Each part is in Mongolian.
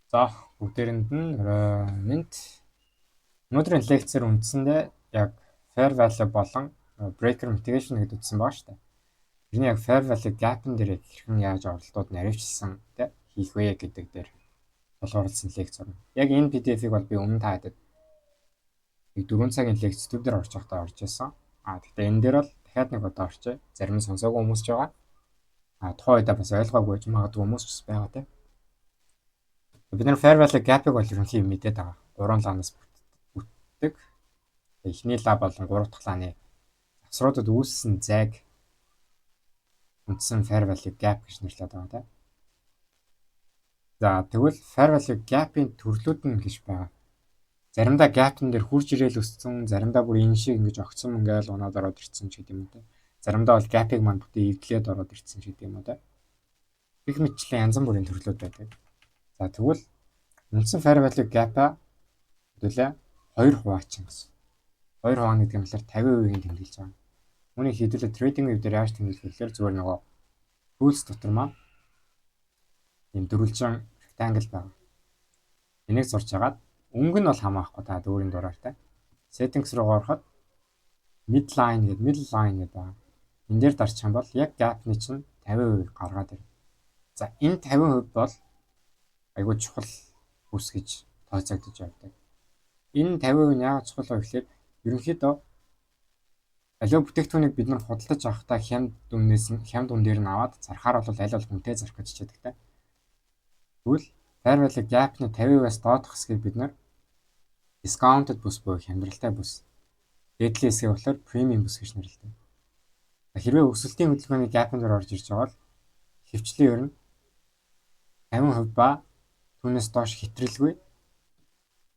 За, бүгдээрэнд нь орой мэнд. Өнөөдрийн лекцээр үндсэндээ яг fair value болон breaker mitigation гэдээ үзсэн байгаа шүү дээ. Тэрний яг fair value gap-н дээр хэрхэн яаж оролтууд наривчилсан тэ хийх вэ гэдэг дээр тулгуурласан лекц орно. Яг энэ PDF-ийг бол би өмнө та хэдэд нэг 4 цагийн лекцүүд дээр орж байхдаа орж исэн. А тэгтээ энэ дээр бол дахиад нэг удаа орчээ. Зарим нь сонсоогүй хүмүүс ч байгаа. А тухайн үедээ бас ойлгоогүй байж магадгүй хүмүүс ч байгаа тийм. Бид нар fair value gap-ыг бол ерөнхий мэдээд байгаа. Гурван лаанаас бүтдэг. Эхний лаа болон гурав дахь лааны завсруудад үүссэн зайг үндсэн fair value gap гэж нэрлэдэг байгаа тийм. За, тэгвэл fair value gap-ийн төрлүүд нь гэж байгаа. Заримдаа gap-н дээр хурж ирээл өссөн, заримдаа бүр энэ шиг ингэж огцом ингээл унаад ороод ирсэн ч гэдэг юм уу те. Заримдаа бол gap-ыг маань бүтэн эвдлээд ороод ирсэн ч гэдэг юм уу те. Гэх мэтчлэн янз бүрийн төрлүүд байдаг. За, тэгвэл үндсэн fair value gap-а хэдүүлээ хоёр хуваачин гэсэн. Хоёр хуваана гэдэг юм болохоор 50%-ийг тэмдэглэж байгаа. Үүнийг хэдүүлээ TradingView дээр яаж тэмдэглэх вэ гэхээр зүгээр нөгөө tools дотор маань ийм дөрвөлжин rectangle байгаа. Энийг зурж агаад өнгө нь бол хамаахгүй, та өөрийн дураартай. Settings руу ороход midline гэдэг, middle line гэдэг байгаа. Энэ дээр дарчих юм бол яг gap-ны чинь 50% гаргаад ирнэ. За, энэ 50% бол айгүй чухал бүс гэж тооцогдож явдаг. Энэ 50% нь яагаад чухал вэ гэхээр ерөнхийдөө аливаа бүтээгдэхүүнийг бид нар худалдаж авахдаа хямд үнээс нь, хямд үн дээр нь аваад зархаар бол аль болох үнэтэй зарах гэж хичээдэг та. Тэгвэл fair value gap-ны 50%-аас доодох хэсгийг бид нар discounted бүс буюу хямдралтай бүс. Дээд хэсгийг болохоор premium бүс гэж нэрлэдэг. Хэрвээ өсөлтийн хөдөлгөөний gap-ын дээр орж ирж байгаа бол хөвчлэн ер нь 50% ба түүнээс доош хэтрэлгүй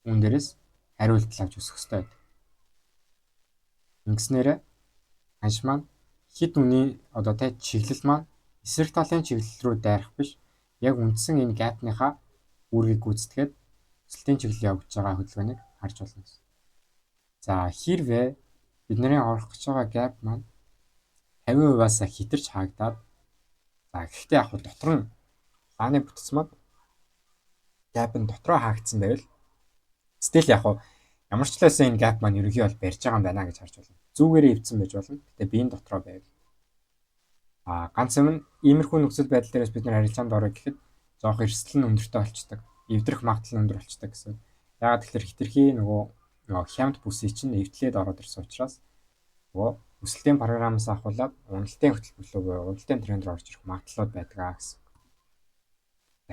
үүн дээрээс хариу үйлдэл авч өсөх ёстой байдаг. Ингэснээрээ ханш маань хэд үний одоо тэ чиглэл маань эсрэг талын чиглэл рүү дайрах биш, яг үндсэн энэ gap-ныхаа үүргийг гүйцэтгээд өсөлтийн чиглэл явагдаж байгаа хөдөлгөөнийг харж болно гэсэн. За, хэрвээ бидний орох гэж байгаа gap маань 50%-аас хэтэрч хаагдаад, за, гэхдээ яг дотор нь лааны бүтэц маань gap нь дотроо хаагдсан байвал still яг ямар ч л байсан энэ gap маань ерөнхий бол барьж байгаа юм байна гэж харж байна. Зүгээрээ эвдсэн байж болно. Гэтэ биеийн дотроо байвал ганц юм нь иймэрхүү нөхцөл байдал дээрээс бид нар харилцаанд орё гэхэд жоох эрсдэл нь өндөртэй болчдөг. Эвдрэх магадлал нь өндөр болчдөг гэсэн. Яагаад тэгэхээр хэтэрхий нөгөө хямд бүсийг чинь эвдлээд ороод ирсэн учраас нөгөө өсөлтийн програмаас авахуулаад уналтын хөтөлбөр рүү буюу уналтын тренд рүү орж ирэх магадлалууд байдаг аа гэсэн.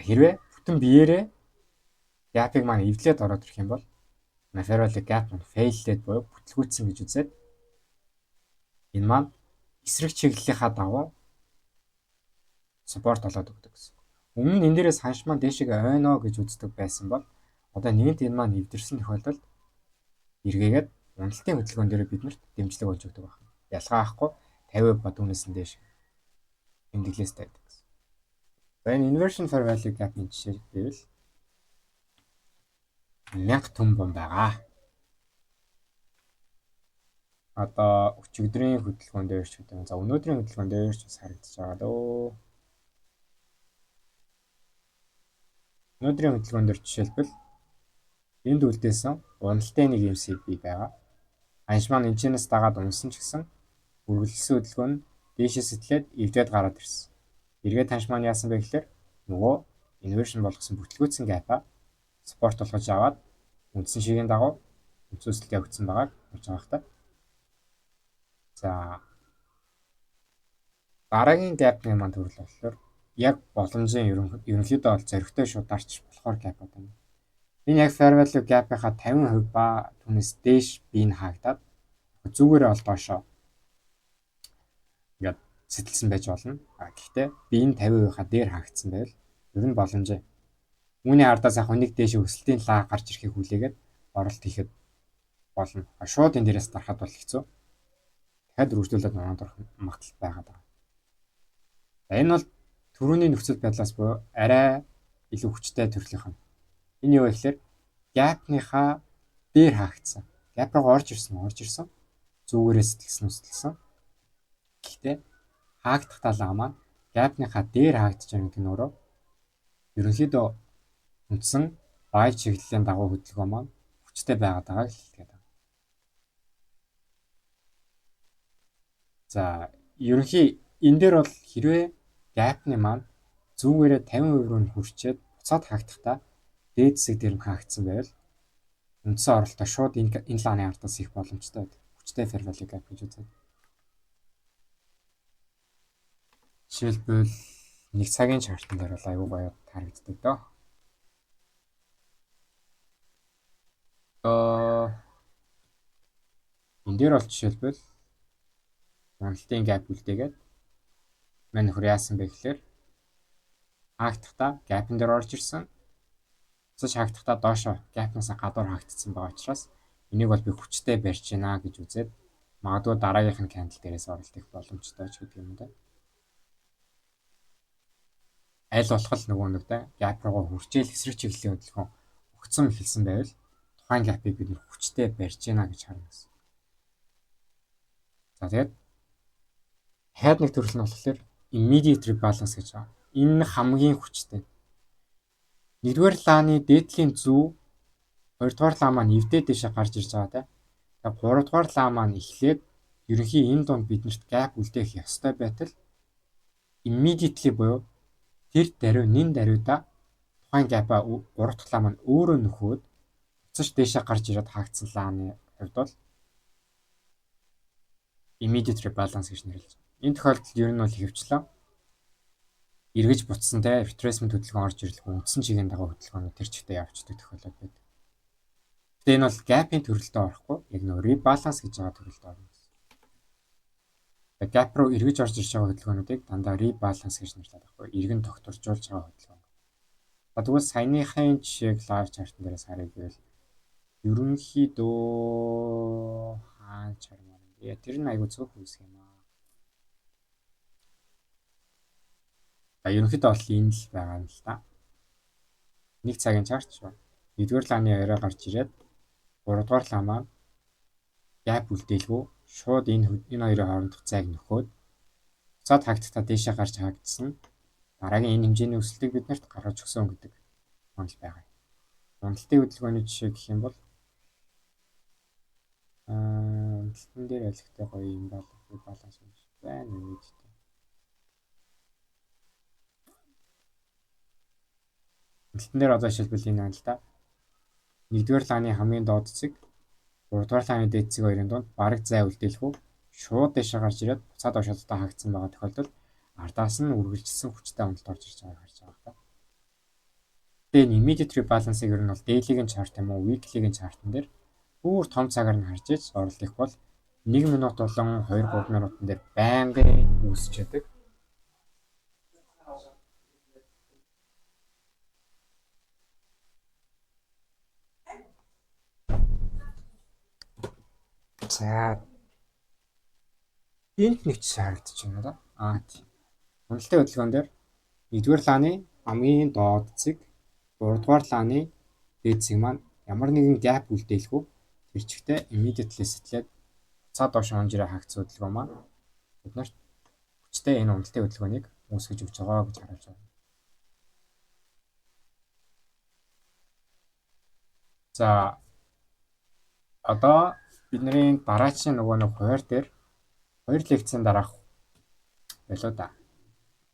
Хэрвээ бүтэн биеэрээ gap-ыг маань эвдлээд ороод ирэх юм бол fair value gap маань fail-лээд буюу бүтлгүүцсэн гэж үзээд энэ маань эсрэг чиглэлийнхаа дагуу support болоод өгдөг гэсэн. Өмнө нь энэ дээрээс ханш маань дээшээ ойно гэж үздэг байсан бол одоо нэгэнт энэ маань эвдэрсэн тохиолдолд эргээгээд уналтын хөдөлгөөн дээр биднэрт дэмжлэг болж өгдөг байна. Ялгаа авахгүй 50% ба түүнээс нь дээш тэмдэглээс байдаг гэсэн. За, энэ inversion fair value gap-ын жишээ гэвэл 1000 түн бом байгаа. Одоо өчигдрийн хөдөлгөөн дээр ч гэдэг. За, өнөөдрийн хөдөлгөөн дээр ч бас харагдаж байгаа дөө. Өнөөдрийн хөдөлгөөн дээр жишээлбэл энд үлдээсэн уналтын нэг MCB байгаа. Ханш маань энэчнээс дагаад унсан ч гэсэн үргэлжлсэн хөдөлгөөн нь дээшээ сэтлээд эвдээд гараад ирсэн. Эргээд ханш маань яасан бэ гэхээр нөгөө inversion болгосон бүтлгүүцсэн gap-а support болгож аваад үндсэн шигийн дагуу үндсэн өсөлт явагдсан байгааг харж байгаа хта. За, дараагийн gap-ны маань төрөл болохоор яг боломжийн ерөнхийдөө бол зоригтой шууд дарч болохоор gap байна. Энэ яг fair value gap-ийнхаа 50% ба түүнээс дээш бие нь хаагдаад зүгээрээ бол доошоо ингээд сэтэлсэн байж болно. А гэхдээ бие нь 50%-ийнхаа дээр хаагдсан байвал ер нь боломжтой. Үүний ардаас яг нэг дээш өсөлтийн лаа гарч ирэхийг хүлээгээд оролт хийхэд болно. А шууд энэ дээрээс дарахад бол хэцүү. Дахиад үргэлжлүүлээд унаад орох магадлал байгаа даа. За, энэ бол түрүүний нөхцөл байдлаас буюу арай илүү хүчтэй төрлийнх нь. Энэ юу вэ гэхээр gap-ныхаа дээр хаагдсан. Gap руу орж ирсэн, орж ирсэн. Зүгээрээ сэтэлсэн, сэтэлсэн. Гэхдээ хаагдах талаа маань gap-ныхаа дээр хаагдаж байгаа гэдэг нь өөрөө ерөнхийдөө Үндсэн buy чиглэлийн дагуу хөдөлгөөн маань хүчтэй байгаад байгааг л хэлгээд байгаа. За, ерөнхий энэ дээр бол хэрвээ gap-ны маань зүгээрээ 50% рүү нь хүрчээд буцаад хаагдахтаа дээд хэсэг дээр нь хаагдсан байвал үндсэн оролтоо шууд энэ лааны ардаас их боломжтой байдаг. Хүчтэй fair value gap гэж үзээд. Жишээлбэл, нэг цагийн chart-ан дээр бол аюу гоё харагддаг доо. Одоо энэ дээр бол жишээлбэл уналтын gap үлдээгээд мань нөхөр яасан бэ гэхээр хаагдахтаа gap-н дээр орж ирсэн. Буцаж хаагдахтаа доошо gap-наас гадуур хаагдсан байгаа учраас энийг бол би хүчтэй барьж байна гэж үзээд магадгүй дараагийнх нь candle дээрээс оролт их боломжтой ч гэдэг юм да. Аль болох л нөгөө нэг да gap руугаа хүрчээл эсрэг чиглэлийн хөдөлгөөн огцом эхэлсэн байвал тухайн gap-ыг бид нэр хүчтэй барьж байна гэж харна гэсэн. За, тэгээд дахиад нэг төрөл нь болохоор immediate rebalance гэж байгаа. Энэ хамгийн хүчтэй. Нэгдүгээр лааны дээдлийн зүү, хоёрдугаар лаа маань эвдээ дэшээ гарч ирж байгаа те. Тэгээ гуравдугаар лаа маань эхлээд ерөнхий энэ дунд биднэрт gap үлдээх ёстой байтал immediately буюу тэр даруй нин даруйда тухайн gap-а гурав дахь лаа маань өөрөө нөхөөд буцаж дээшээ гарч ирээд хаагдсан лааны хувьд бол immediate rebalance гэж нэрлэж байна. Энэ тохиолдолд ер нь бол ихэвчлэн эргэж буцсан те retracement хөдөлгөөн орж ирлээ, үндсэн чигийн дагуу хөдөлгөөнүүд тэр чигтээ явчихдаг тохиолдол байдаг. Гэтэ энэ бол gap-ийн төрөлдөө орохгүй, яг нөө rebalance гэж байгаа төрөлдөө орно гэсэн. Gap руу эргэж орж ирж байгаа хөдөлгөөнүүдийг дандаа rebalance гэж нэрлэдэг байхгүй, эргэн тогтворжуулж байгаа хөдөлгөөн. За, тэгвэл саяныхын жишээг live chart-н дээрээс харъя гэвэл ерөнхийдөө хаан чармаар юм бэ? Тэр нь айгүй цөөхөн үсэг юм аа. За, ерөнхийдөө бол энэ л байгаа юм л та. Нэг цагийн chart шүү. Нэгдүгээр лааны орой гарч ирээд гуравдугаар лаа маань gap үлдээлгүй шууд энэ хоёрын хоорондох зайг нөхөөд буцаад хаагдтаа дээшээ гарч хаагдсан. Дараагийн энэ хэмжээний өсөлтийг биднэрт гаргаж өгсөн гэдэг онол байгаа. Уналтын хөдөлгөөний жишээ гэх юм бол уналтан дээр алигтай гоё юм баланс юм байна мэдтэй. Уналтан дээр одоо жишээлбэл энэ байна л да. Нэгдүгээр лааны хамгийн доод цэг, гуравдугаар лааны дээд цэг хоёрын дунд бараг зай үлдээлгүй шууд дээшээ гарч ирээд буцаад доошоо хаагдсан байгаа тохиолдолд ардаас нь үргэлжилсэн хүчтэй уналт орж ирж байгааг харж байгаа та. Тэгээ энэ immediate rebalance-ыг ер нь бол daily-гийн chart юм уу, weekly-гийн chart-н дээр бүр том цагаар нь харж иж оролт их бол 1 минут болон 2 3 минутан дээр байнгын үүсч яадаг. За, энд нэг жишээ харагдаж байна да. Аа, тийм. Уналтын хөдөлгөөн дээр нэгдүгээр лааны хамгийн доод цэг, гуравдугаар лааны дээд цэг маань ямар нэгэн gap үлдээлгүй тэр чигтээ immediately сэтлээд буцаад доош унж ирээ хаагдсан хөдөлгөөн маань бид нарт хүчтэй энэ уналтын хөдөлгөөнийг үүсгэж өгч байгаа гэж харуулж байна. За, одоо бидний дараачийн нөгөө нэг хуваар дээр хоёр лекцийн дараах байлоо да.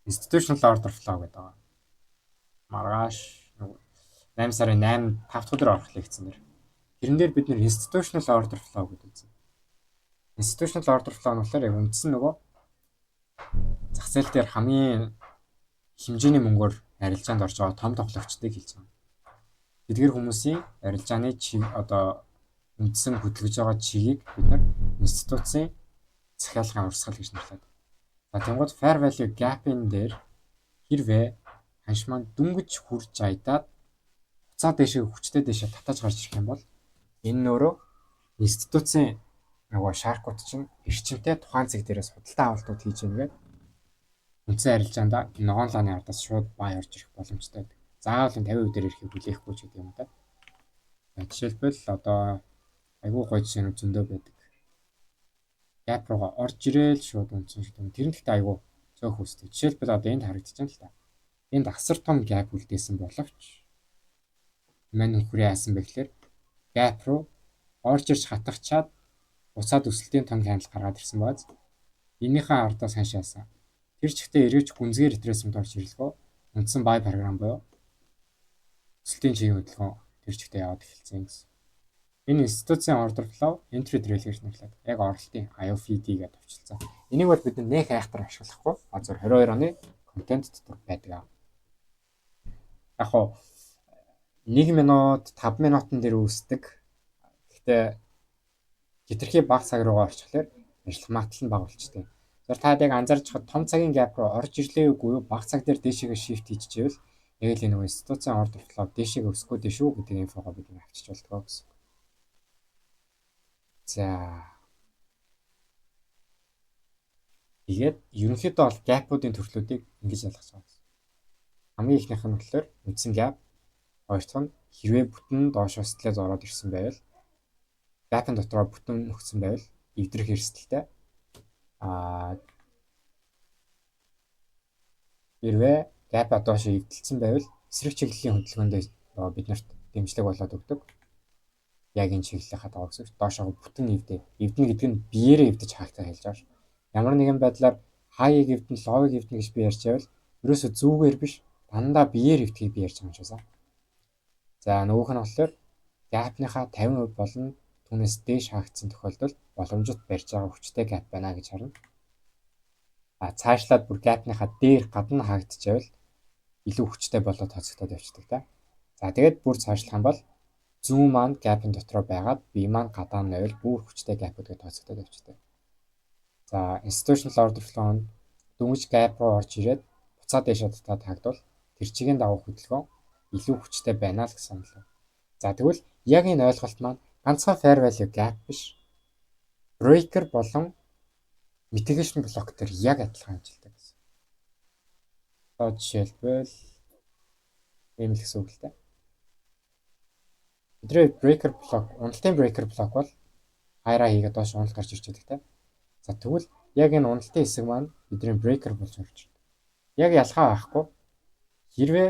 Institutional order flow гэдэг байгаа. Маргааш 8 сарын 8 5 дахь өдөр орох лекцэн дээр. Тэрэн дээр бид нэр institutional order flow гэдэг үзсэн. Institutional order flow нь болохоор яг үндсэн нөгөө зах зээл дээр хамгийн хэмжээний мөнгөөр арилжаанд орж байгаа том тоглогчдыг хэлж байгаа. Тэдгэр хүмүүсийн арилжааны чиг, одоо үндсэн хөдөлгөж байгаа чигийг бид нар институцийн захиалгын урсгал гэж нэрлэдэг. За, тэнгууд fair value gap-ын дээр хэрвээ ханш маань дөнгөж хурж айдаад буцаад дэшээ хүчтэй дэшээ татаж гарч ирэх юм бол энэ нь өөрөө институцийн нөгөө shark-ууд чинь эрчимтэй тухайн цэг дээрээс худалдаа авалтууд хийж гэнэ гэдэг үндсэн арилжаанда ногоон лааны ардаас шууд buy орж ирэх боломжтой байдаг. Заавал энэ 50% дээр ирэхийг хүлээхгүй ч гэдэг юм да. За, жишээлбэл одоо айгүй гоё жишээнүүд зөндөө байдаг. Gap руугаа орж ирээл шууд үндсэн шиг юм. Тэр нь гэхдээ айгүй цөөх үстэй. Жишээлбэл одоо энд харагдаж байна л та. Энд асар том gap үлдээсэн боловч Мань нөхөр яасан бэ гэхээр gap руу орж ирж хатгачаад буцаад өсөлтийн том candle гаргаад ирсэн бааз. Энийхээ ардаас ханш яасан? Тэр чигтээ эргэж гүнзгий retracement орж ирлээ. Үндсэн buy програм буюу өсөлтийн чигийн хөдөлгөөн тэр чигтээ яваад эхэлсэн гэсэн. Энэ институцийн order flow entry drill гэж нэрлэдэг. Яг оролтын IOFD гэдэг товчлцсон. Энийг бол бид нэх айхтар ашиглахгүй. А зөв 22 оны контент дотор байдаг. Яг хоо 1 минут, 5 минутан дээр үүсдэг. Гэхдээ хэтэрхий бага цаг руугаа орчихлоор ажиллах магадлал нь бага болчтой. Тэгэхээр та яг анзаарч хад том цагийн gap руу орж ирлээ үгүй юу? Бага цаг дээр дээшээгээ shift хийчихвэл яг л энэ нөгөө институцийн order flow дээшээгээ өсөх гээд шүү гэдэг info гоо бид нэг авчиж болтгоо гэсэн. За. Тэгээд ерөнхийдөө бол gap-уудын төрлүүдийг ингэж ялгаж байгаа гэсэн. Хамгийн ихнийх нь болохоор үндсэн gap, хоёр дахь нь хэрвээ бүтэн доошоо сэтлээ ороод ирсэн байвал, gap-ын дотроо бүтэн нөхцөн байвал эвдрэх эрсдэлтэй. Хэрвээ gap-а доошоо эвдэлсэн байвал эсрэг чиглэлийн хөдөлгөөндөө бид нарт дэмжлэг болоод өгдөг. Яг энэ чиглэлийнхаа дагуу гэсэн. Доошоо бүтэн эвдээ. Эвдэнэ гэдэг нь биеэрээ эвдэж хаахтай хэлж байгаа ш. Ямар нэгэн байдлаар high-ыг эвдэн, low-ыг эвдэнэ гэж би ярьж байвал ерөөсө зүгээр биш, дандаа биеэр эвдэхийг би ярьж байгаа юм шиг байна. За, нөгөөх нь болохоор gap-ныхаа 50% болон түүнээс дээш хаагдсан тохиолдолд боломжит барьж байгаа хүчтэй gap байна гэж харна. А цаашлаад бүр gap-ныхаа дээр гадна хаагдчихвал илүү хүчтэй болоод тооцогдоод явчихдаг та. За, тэгээд бүр цаашлах юм бол зүүн маань gap-ын дотроо байгаад бие маань гадаа нь байвал бүр хүчтэй gap үүд тооцогдоод явчихдаг. За, institutional order flow нь дөнгөж gap руу орж ирээд буцаад дээшээ татаад хаагдвал тэр чигийн дагуу хөдөлгөөн илүү хүчтэй байна л гэсэн онолоо. За, тэгвэл яг энэ ойлголт маань ганцхан fair value gap биш. Breaker болон mitigation block дээр яг адилхан ажилладаг гэсэн. Одоо жишээлбэл ийм л гэсэн үг л дээ. Бидний breaker block, уналтын breaker block бол хайраа хийгээд доош уналт гарч ирж байдаг те. За, тэгвэл яг энэ уналтын хэсэг маань бидний breaker болж орж ирдэг. Яг ялгаа байхгүй. Хэрвээ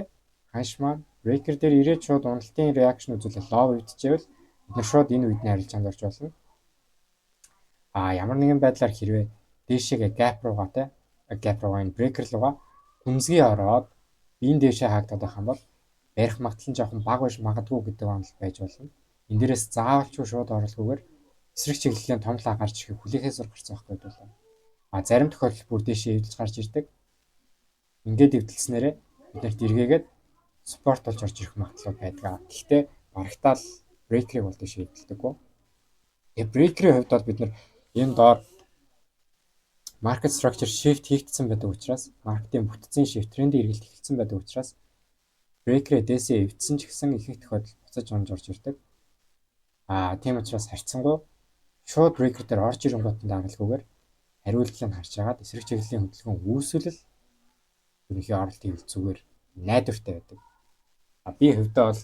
ханш маань breaker дээр ирээд шууд уналтын reaction үзүүлэл low эвдчихвэл бид нар шууд энэ үед нь арилжаанд орж болно. А ямар нэгэн байдлаар хэрвээ дээшээгээ gap руугаа те, gap руугаа, энэ breaker руугаа гүнзгий ороод энэ дээшээ хаагдаад байх юм бол барих магадлал нь жоохон бага байж магадгүй гэдэг онол байж болно. Энэ дээрээс заавалчгүй шууд оролгүйгээр эсрэг чиглэлийн том лаа гарч ирэхийг хүлээхээс гарч байгаа байхгүй бол. А зарим тохиолдолд бүр дээшээ эвдэлж гарч ирдэг. Ингээд эвдэлснээрээ бид нарт эргээгээд support болж орж ирэх магадлал байдаг. Гэхдээ барагтаал breaker-ыг бол дээшээ эвдэлдэггүй. Тэгээ breaker-ийн хувьд бол бид нар энэ доор market structure shift хийгдсэн байдаг учраас, market-ийн бүтцийн shift, трендийн эргэлт эхэлсэн байдаг учраас breaker-ээ дээсээ эвдсэн ч гэсэн ихэнх тохиолдолд буцаж унж орж ирдэг. А тийм учраас харьцангуй шууд breaker дээр орж ирэнгуут нь даргалгүйгээр хариултлыг харж агаад эсрэг чиглэлийн хөдөлгөөн үүсвэл ерөнхий оролт хийвэл зүгээр найдвартай байдаг. А би хувьдаа бол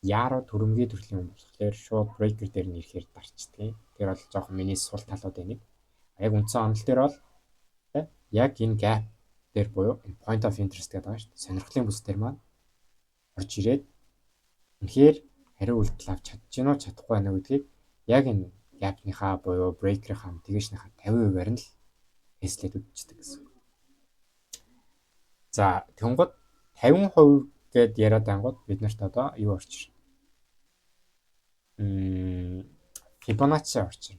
яаруу төрөмгийн төрлийн юм болохоор шууд breaker дээр нь ирэхээр дарчдгийг. Тэр бол жоохон миний сул талууд нэг. Яг үндсэн онол дээр бол яг энэ gap дээр буюу энэ point of interest гэдэг байгаа шүү дээ. Сонирхлын бүс дээр маань орж ирээд үнэхээр хариу үйлдэл авч чадж гэнэ үү, чадахгүй байна уу гэдгийг яг энэ gap-ныхаа буюу breaker-ийнхаа mitigation-ийнхаа 50%-аар нь л тестлээд үзчихдэг гэсэн. За, тэгэнгүүт 50% гэд яриад ангууд бид нарт одоо юу орчих? Fibonacci орчих.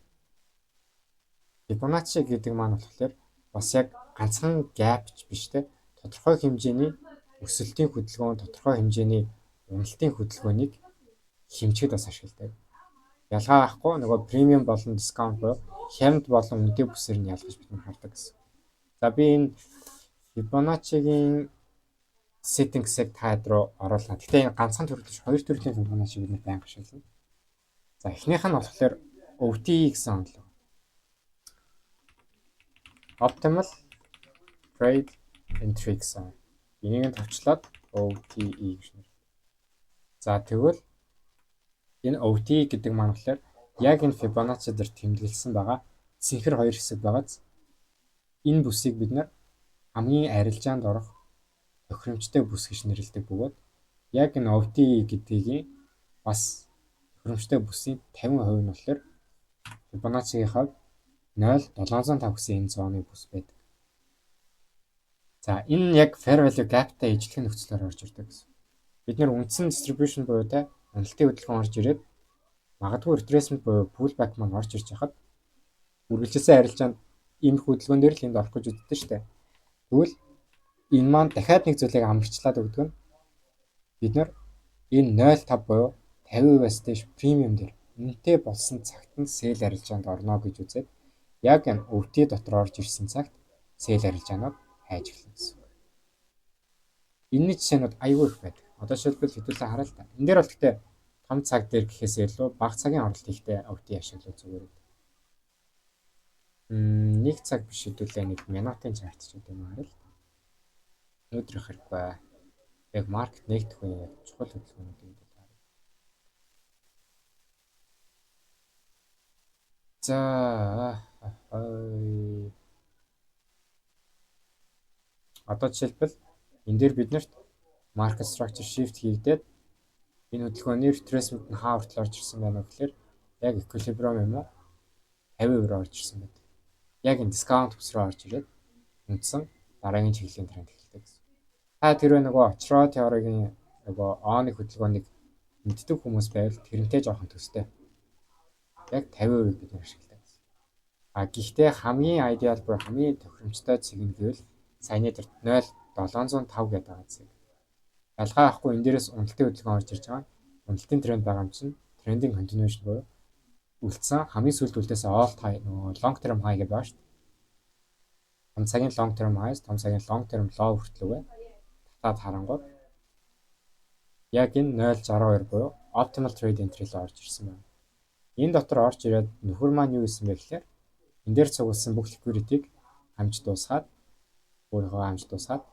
Fibonacci гэдэг маань болохоор бас яг ганцхан gap ч биш те, тодорхой хэмжээний өсөлтийн хөдөлгөөн, тодорхой хэмжээний уналтын хөдөлгөөнийг хэмжихэд бас ашигладаг. Ялгаа байхгүй, нөгөө premium болон discount буюу хямд болон үнэтэй бүсээр нь ялгаж бид нар хардаг гэсэн. За, би энэ Fibonacci-гийн settings-ыг та руу оруулна. Гэхдээ энэ ганцхан төрөл биш, хоёр төрлийн Fibonacci бид нар байнга ашиглана. За, эхнийх нь болохоор OTE гэсэн онолоо. Optimal Trade Entry гэсэн. Энийг нь товчлоод OTE гэж нэр. За, тэгвэл энэ OTE гэдэг маань болохоор яг энэ Fibonacci дээр тэмдэглэсэн байгаа цэнхэр хоёр хэсэг байгааз энэ бүсийг бид нар хамгийн арилжаанд орох тохиромжтой бүс гэж нэрлэдэг бөгөөд Яг энэ OTE гэдгийг бас тохиромжтой бүсийн 50% нь болохоор Fibonacci-гийн хувьд 0.705 гэсэн энэ zone-ы бүс байдаг. За, энэ яг fair value gap-тай ижилхэн нөхцлөөр орж ирдэг гэсэн. Бид нэр үндсэн distribution буюу те уналтын хөдөлгөөн орж ирээд магадгүй retracement буюу pullback маань орж ирж хахад үргэлжилсэн арилжаанд ийм хөдөлгөөн дээр л энд орох гэж үздэг шүү дээ. Тэгвэл энэ маань дахиад нэг зүйлийг амарчлаад өгдөг нь бид нар энэ 0.5 буюу 50%-аас дээш премиум дээр үнэтэй болсон цагт нь sell арилжаанд орно гэж үзээд яг энэ OTE дотор орж ирсэн цагт sell арилжаанууд хайж эхэлнэ гэсэн. Энэний жишээнүүд аюул их байдаг. Одоо жишээлбэл хэдүүлээ хараа л та. Энэ дээр бол гэхдээ том цаг дээр гэхээс илүү бага цагийн оролт хийхдээ OTE ашиглах зүгээр байдаг. Нэг цаг биш, хэдүүлээ нэг минутын chart ч гэдэг юм хараа л. Өнөөдөр их хэрэггүй. Яг market нэгдэх үеийн яг чухал хөдөлгөөнүүдийг хэдүүлээ харъя. За, одоо жишээлбэл энэ дээр биднэрт market structure shift хийгдээд энэ хөдөлгөөний retracement нь хаа хүртэл орж ирсэн байна вэ гэхээр яг equilibrium юм уу, 50% рүү орж ирсэн байдаг. Яг энэ discount бүс рүү орж ирээд үндсэн дараагийн чиглэлийн тренд эхэлдэг гэсэн. Та тэрвээ нөгөө Ochoa теоригийн нөгөө оны хөдөлгөөнийг мэддэг хүмүүс байвал тэрнтэй жоохон төстэй. Яг 50% бид нар ашигладаг гэсэн. А гэхдээ хамгийн ideal буюу хамгийн тохиромжтой цэг нь гэвэл саяны тэр 0.705 гэдэг байгаа цэг. Ялгаа авахгүй энэ дээрээс уналтын хөдөлгөөн орж ирж байгаа. Уналтын тренд байгаа юм чинь трендing continuation буюу үлдсэн хамгийн сүүлд үлдээсэн all high, нөгөө long term high гэж байгаа шүү дээ. Том цагийн long term highs, том цагийн long term low хүртлүүгээ татаад харангууд яг энэ 0.62 буюу optimal trade entry л орж ирсэн байна. Энэ дотор орж ирээд нөхөр маань юу хийсэн бэ гэхээр энэ дээр цугласан бүх liquidity-г хамж дуусгаад, өөрийнхөө хамж дуусгаад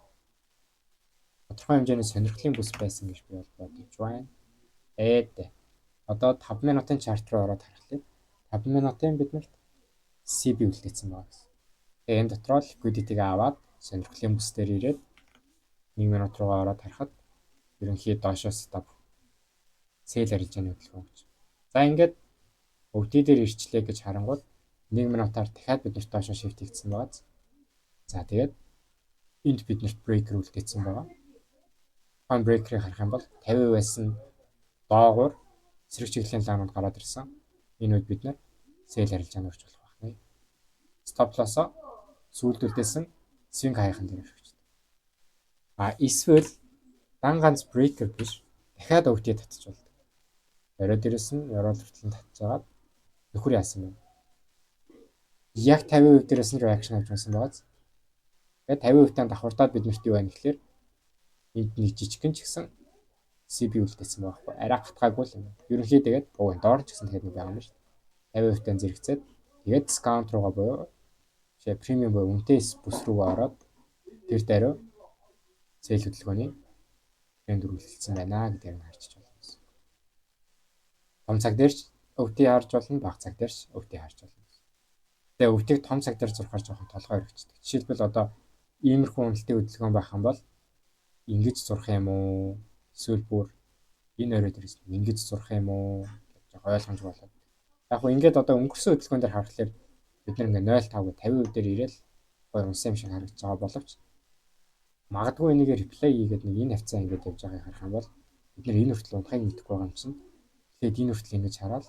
тодорхой хэмжээний сонирхлын бүс байсан гэж би бол бодож байна. Ээд одоо 5 минутын chart руу ороод харахлаа. 5 минутын биднэрт SIBI үлдээсэн байгаа гэсэн. Тэгээ энэ дотроо liquidity-г аваад сонирхлын бүс дээр ирээд 1 минут руугаа ороод харахад ерөнхий доошоо setup sell арилжааны хөдөлгөөн гэж. За, ингээд OTE дээр ирчлээ гэж харангууд 1 минутаар дахиад биднэрт доошоо shift хийгдсэн байгаа. За, тэгээд энд биднэрт breaker үлдээсэн байгаа. Тухайн breaker-ыг харах юм бол 50%-аас нь доогуур эсрэг чиглэлийн лаанууд гараад ирсэн. Энэ үед бид нэр sell арилжаанд орж болох байна. Stop loss-оо сүүлд үлдээсэн swing high-хан дээр өргөждөг. А эсвэл дан ганц breaker биш, дахиад OTE татчих болдог. Орой дээрээс нь ёроол хүртэл татж агаад нөхөр яасан бэ? Яг 50% дээрээс нь reaction авч байсан байгаа. Тэгээд 50% таа давхардаад биднэрт юу байна гэхээр энд нэг жижигхэн ч гэсэн SIBI үлдээсэн байгаа хгүй. Арай гатгаагүй л юм. Ерөнхий тэгээд уг доор ч гэсэн тэгээд нэг байгаа юм шүү дээ. 50% таа зэрэгцээд тэгээд discount руугаа буюу жишээ премиум буюу үнэтэй бүс рүүгээ ороод тэр даруй sell хөдөлгөөний тренд үргэлжилсэн байна гэдгийг нь харж байна гэсэн. Том цаг дээр ч OTE харж болно, бага цаг дээр ч OTE харж болно. Тэгээ OTE-г том цаг дээр зурхаар жоохон толгой өргөчдөг. Жишээлбэл, одоо иймэрхүү уналтын хөдөлгөөн байх юм бол ингэж зурх юм уу? Эсвэл бүр энэ орой дээрээс ингэж зурх юм уу гэж жоохон ойлгомжгүй болоод. Яг хөө ингээд одоо өнгөрсөн хөдөлгөөн дээр харахаар бид нар ингээ 0.5 гэ 50% дээр ирээл гоё унсан юм шиг харагдаж байгаа боловч магадгүй энийг replay хийгээд нэг энэ хавцаа ингээд явж байгааг харах юм бол бид нар энэ хүртэл унахыг мэдэхгүй байгаа юм чинь тэгэхээр энэ хүртэл ингэж хараад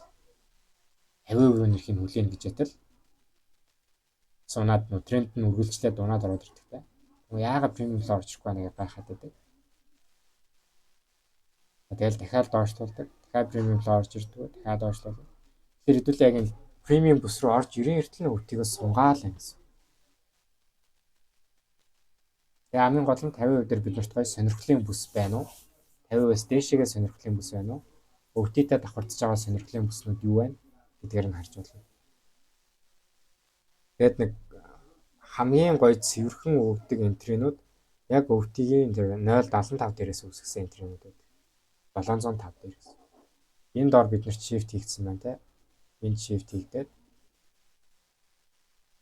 50% рүү нэрхийг хүлээнэ гэж ятал сунаад нөө тренд нь үргэлжлээд унаад ороод ирдэг те. Яагаад премиум руу орж ирэхгүй байна гэж гайхаад байдаг. Тэгэл дахиад доошлуулдаг. Дахиад премиум руу орж ирдэг. Дахиад доошлуулдаг. Тэгэхээр хэдүүлээ яг энэ премиум бүс рүү орж ирэн эртэл нь OTE-гөө сунгаал юм гэсэн. Тэгээ хамгийн гол нь 50% дээр бид нарт гоё сонирхлын бүс байна уу? 50%-аас дээшээгээ сонирхлын бүс байна уу? OTE-тэй давхардж байгаа сонирхлын бүснүүд юу байна гэдгээр нь харж байна. Тэгээд нэг хамгийн гоё цэвэрхэн өгдөг entry-нүүд яг OTE-гийн тэр 0.75 дээрээс үүсгэсэн entry-нүүд байдаг. 705 дээрээс. Энэ доор бид нарт shift хийгдсэн байна те. Энд shift хийгдээд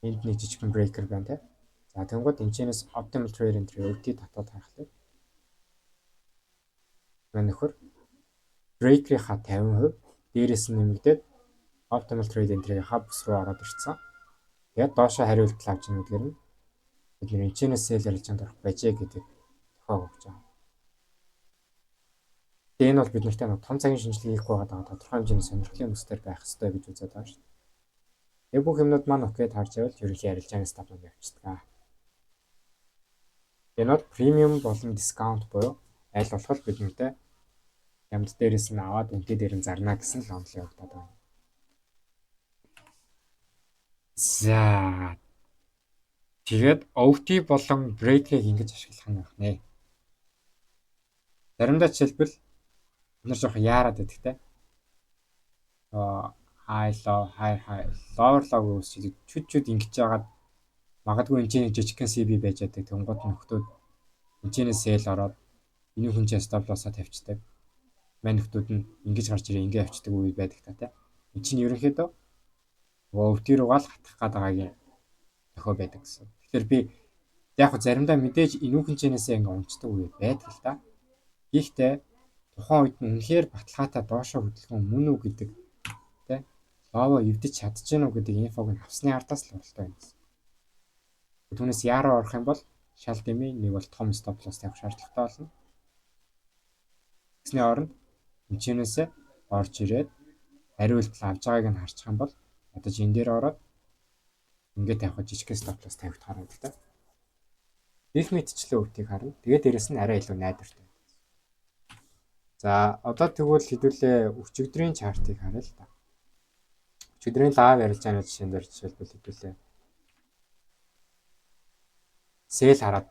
энд нэг жижигхэн breaker байна те. За, тэгэнгүүт энэчнээс optimal trade entry OTE татаад харахлаа. Мань нөхөр breaker-ийнхаа 50% дээрээс нь нэмэгдээд optimal trade entry-ийнхаа бүс рүү ороод ирсэн. Тэгээд доошоо хариултал авч ийн гэдгээр нь бид нэр энэчнээс sell арилжаанд орох байжээ гэдэг тохиог өгч байгаа. Тэгээ энэ бол бид нартай нэг том цагийн шинжилгээ хийхгүй байгаа тодорхой хэмжээний сонирхлын бүсдэр байх ёстой гэж үзээд байгаа шүү дээ. Тэгээ бүх юмнууд маань okay таарч байвал ерөнхий арилжааны setup маань явчихдаг. Энэ бол premium болон discount буюу аль болох бид нартай хямд дээрээс нь аваад үнэтэй дээр нь зарна гэсэн л онол явагдаад байна. За, тэгээд OT болон breaker-ыг ингэж ашиглах нь байх нэ. Заримдаа жишээлбэл бид нар жоох яарад байдаг те. High low, high high, lower low үүсчихэд чүд чүд ингэж жагаад магадгүй энэ чинь жижигхэн SIBI байж байдаг. Тэнгууд нөхдүүд энэ sell ороод энэ хүн чинь stop loss-а тавьчихдаг. Мань нөхдүүд нь ингэж гарч ирээ, ингэ явчихдаг үе байдаг та, те. Энэ чинь ерөнхийдөө OT руугаа л хатах гээд байгаагийн тохио байдаг гэсэн. Тэгэхээр би яг хөө заримдаа мэдээж энүүхэн чэнэсээ ингээ унцдаг үе байдаг л та. Гэхдээ тухайн үед нь үнэхээр баталгаатай доошоо хөдөлгөөн мөн үү гэдэг, тэ, low-оо эвдэж чадаж гэнэ үү гэдэг info-г нь авсны ардаас л оролтоо байна гэсэн. Түүнээс яараа орох юм бол шал дэмий, нэг бол том stop loss тавих шаардлагатай болно. Тэгсний оронд энэчнээсээ орж ирээд хариултал авж байгааг нь харчих юм бол ядаж энэ дээр ороод ингээд тавихад жижиг stop loss тавигдахаар байна л та. Их мэдчлээ өвтийг харна. Тэгээд дээрэс нь арай илүү найдвартай. За, одоо тэгвэл хэдүүлээ өчигдрийн chart-ыг харъя л та. Өчигдрийн live арилжааны жишээн дээр жишээлбэл хэдүүлээ sell хараад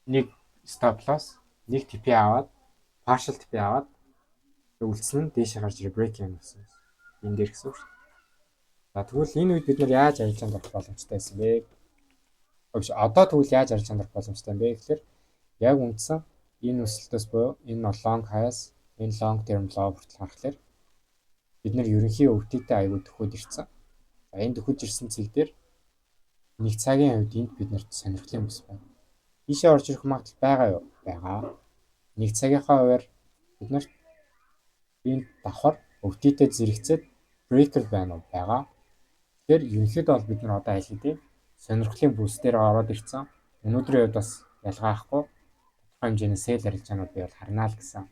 нэг stop loss, нэг TP аваад, partial TP аваад, үлдсэн нь дээшээ гарч ирээ break юм гэсэн. Энэ дээр гэсэн үг шүү дээ. За, тэгвэл энэ үед бид нар яаж арилжаанд орох боломжтой байсан бэ? Биш, одоо тэгвэл яаж арилжаанд орох боломжтой юм бэ гэхээр яг үндсэн энэ өсөлтөөс буюу энэ long highs, энэ long term low хүртэл харахаар бид нар ерөнхий OT-тэй аягүй төхөөд ирсэн. За, энэ төхөж ирсэн цэг дээр нэг цагийн хувьд энд бид нарт сонирхлын бүс байна. Ийшээ орж ирэх магадлал байгаа юу? Байгаа. Нэг цагийнхаа хувиар бид нарт энэ давхар OT-тэй зэрэгцээд breaker байна уу? Байгаа. Тэгэхээр ерөнхийдөө бол бид нар одоо аль хэдийн сонирхлын бүс дээр ороод ирсэн. Өнөөдрийн хувьд бас ялгаахгүй тодорхой хэмжээний sell арилжаанууд би бол харнаа л гэсэн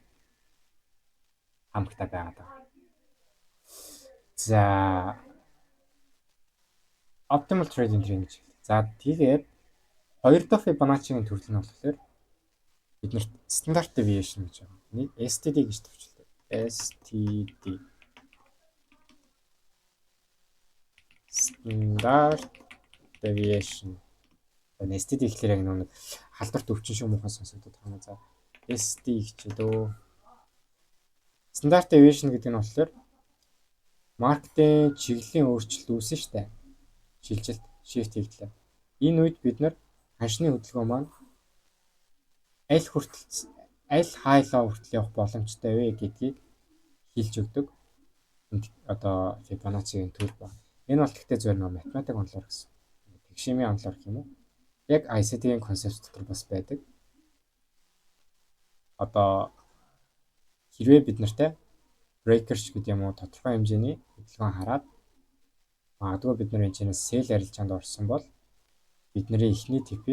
хамагтай байгаад байгаа. За, optimal trading range. За, тэгээд хоёр дахь Fibonacci-гийн төрөл нь болохоор бид нарт standard deviation гэж байгаа. Нэг STD гэж товчлоо. STD. Standard deviation. За, STD гэхлээр яг нэг халдварт өвчин шиг муухай сонсогдоод байгаа юм. За, SD гэж дөө. Standard deviation гэдэг нь болохоор market-ийн чиглэлийн өөрчлөлт үүсэн шүү дээ. Шилжилт, shift хийгдлээ. Энэ үед бид нар ханшны хөдөлгөөн маань аль хүртэл, аль high low хүртэл явах боломжтой вэ гэдгийг хэлж өгдөг. Одоо Fibonacci-гийн төр байна. Энэ бол гэхдээ зөв нэг математик онолоор гэсэн. Тэгшимийн онолоор гэх юм уу? Яг ICT-ийн концепт дотор бас байдаг. Одоо хэрвээ бид нартай breakers гэдэг юм уу, тодорхой хэмжээний хөдөлгөөн хараад магадгүй бид нар энэ чинь sell арилжаанд орсон бол бидний эхний TP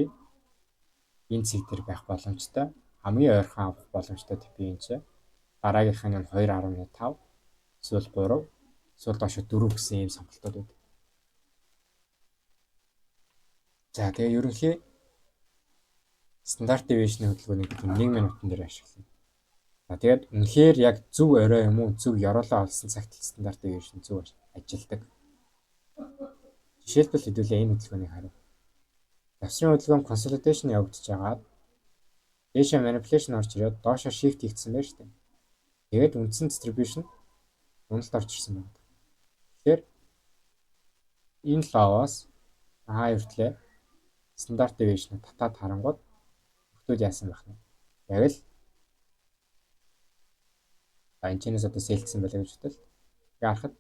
энэ цэг дээр байх боломжтой. Хамгийн ойрхон авах боломжтой TP энэ чинь. Дараагийнх нь 2.5 эсвэл 3 эсвэл доош 4 гэсэн ийм сонголтууд байдаг. За, тэгээ ерөнхий standard deviation-ы хөдөлгөөнийг бид 1 минутан дээр ашиглана. За, тэгээд үнэхээр яг зөв орой юм уу, зөв ёроолоо олсон цагт standard deviation зөв ажилладаг. Жишээлбэл хэдүүлээ энэ хөдөлгөөнийг харав. Завсрын хөдөлгөөн consolidation явагдаж байгаад дээшээ manipulation орж ирээд доошоо shift хийгдсэн байна шүү дээ. Тэгээд үндсэн distribution уналт орж ирсэн байна. Тэгэхээр энэ low-оос high хүртлээ standard deviation татаад харангууд нөхдүүд яасан байх нь? Яг л энэ чэнэс одоо sell-дсэн байлаа гэж бодвол ингээ харахад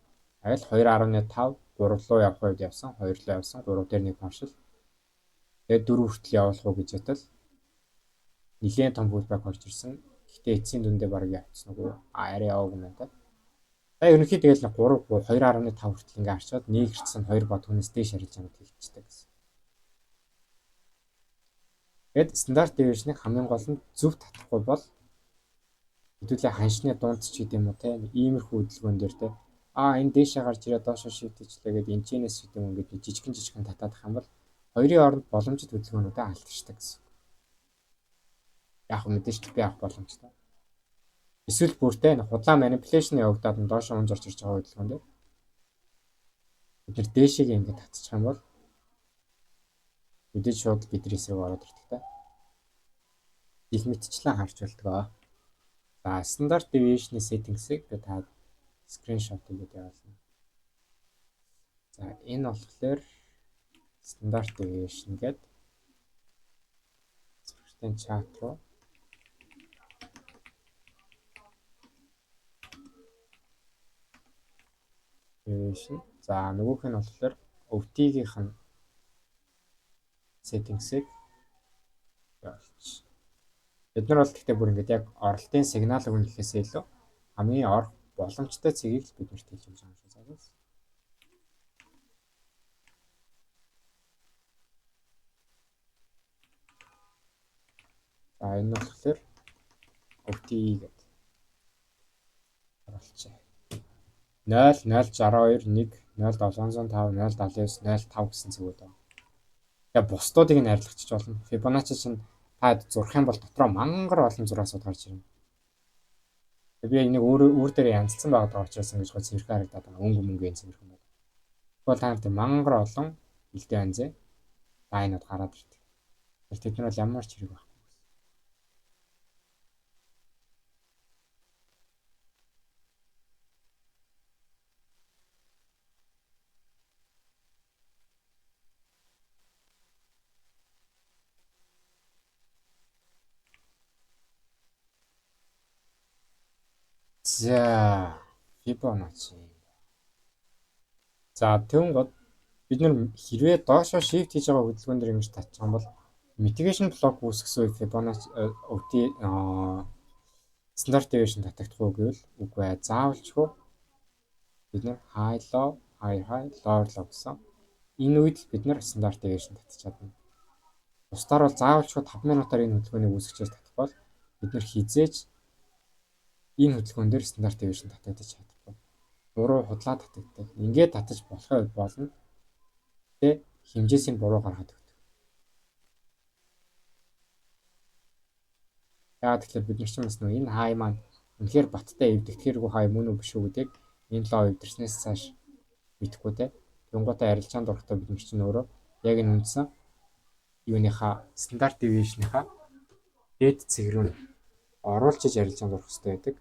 яг л 2.5 3 руу явах үед явсан, 2 руу явсан, 3 дээр нэг partial. Тэгээд 4 хүртэл явуулах уу гэж бодвол нэлээд том pullback орж ирсэн. Гэхдээ Гэтэ эцсийн дүндээ баг явцсан уу? А, арай яваагүй юм байна та. За, ерөнхийдөө тэгэл 3 2.5 хүртэл ингээ харчаад нэг хэрцэн 2 ба түүнээс дээш арилжаанууд хийгдчихдэг гэсэн. Тэгэд standard deviation-ыг хамгийн гол нь зөв татахгүй бол хэдүүлээ ханшны дунд ч гэдэг юм уу те, иймэрхүү хөдөлгөөн дээр те, энэ дээшээ гарч ирээд доошоо shift хийчлээ гэдэг энэчнээс гэдэг юм, ингээд жижигхэн жижигхэн татаадах юм бол хоёрын хооронд боломжит хөдөлгөөнүүдэд алдчихдаг гэсэн. Яг мэдээж TP авах боломжтой. Эсвэл бүртээ худлаа manipulation явагдаад доошоо унж орж ирж байгаа хөдөлгөөн дээр бид нар дээшээгээ ингээд татчих юм бол мэдээж шууд бидний эсрэг ороод ирдэг та. Их мэтчлэн харж болдгоо. За, standard deviation-ы settings-ыг би та screenshot хийгээд явуулна. За, энэ болохоор standard deviation гэдэг зүрхтэн чат руу. Deviation. За, нөгөөх нь болохоор OT-гийнх нь settings-ыг явуулчих. Бид нар бол гэхдээ бүр ингээд яг оролтын сигнал өгнө гэхээсээ илүү хамгийн орох боломжтой цэгийг л бид нарт хэлж байгаа юм шиг санагдав. За, энэ нь болохоор OTE гэдэг оруулчихъя. 0 062 1 0705 079 05 гэсэн цэгүүд байна. Тэгээ бусдуудыг нь арилгачих болно. Fibonacci чинь та зурх юм бол дотроо мангар олон зураасууд гарч ирнэ. Би энийг өөр өөр дээр янзлсан байгаа учраас ингэж гоо цэвэрхэн харагдаад байгаа. Өнгө мөнгөний цэвэрхэн байна. Тэгвэл та нарт мангар олон элдэн янзын line ууд гараад ирдэг. Тэр тэд нар бол ямар ч хэрэг байхгүй гэсэн. За, Fibonacci. За, тэгэнгүүт бид нар хэрвээ доошоо shift хийж байгаа хөдөлгөөн дээр ингэж татчих юм бол mitigation block үүсгэсэн үед Fibonacci OT standard deviation татагдах уу гэвэл үгүй ээ. Заавалчгүй бид нар high low, high high, lower low гэсэн энэ үед л бид нар standard deviation татчих чадна. Бусдаар бол заавалчгүй 5 минутаар энэ хөдөлгөөнийг үүсгэж татах бол бид нар хизээж энэ хөдөлгөөн дээр standard deviation татагдаж чадахгүй. Буруу худлаа татагддаг. Ингээд татаж болохын үед болно. Тэ хэмжээс нь буруу гаргаад өгдөг. Яагаад тэгэхээр бид нар ч бас нөө энэ хай маань үнэхээр баттай эвдэгдэхэргүй хай мөн үү биш үү гэдгийг энэ low эвдэрснээс цааш мэдэхгүй те. Тэнгуутаа арилжаанд орохдоо бид нар чинь өөрөө яг энэ үндсэн юуныхаа standard deviation-ийнхаа дээд цэг рүү оруулж иж арилжаанд орох хэрэгтэй байдаг.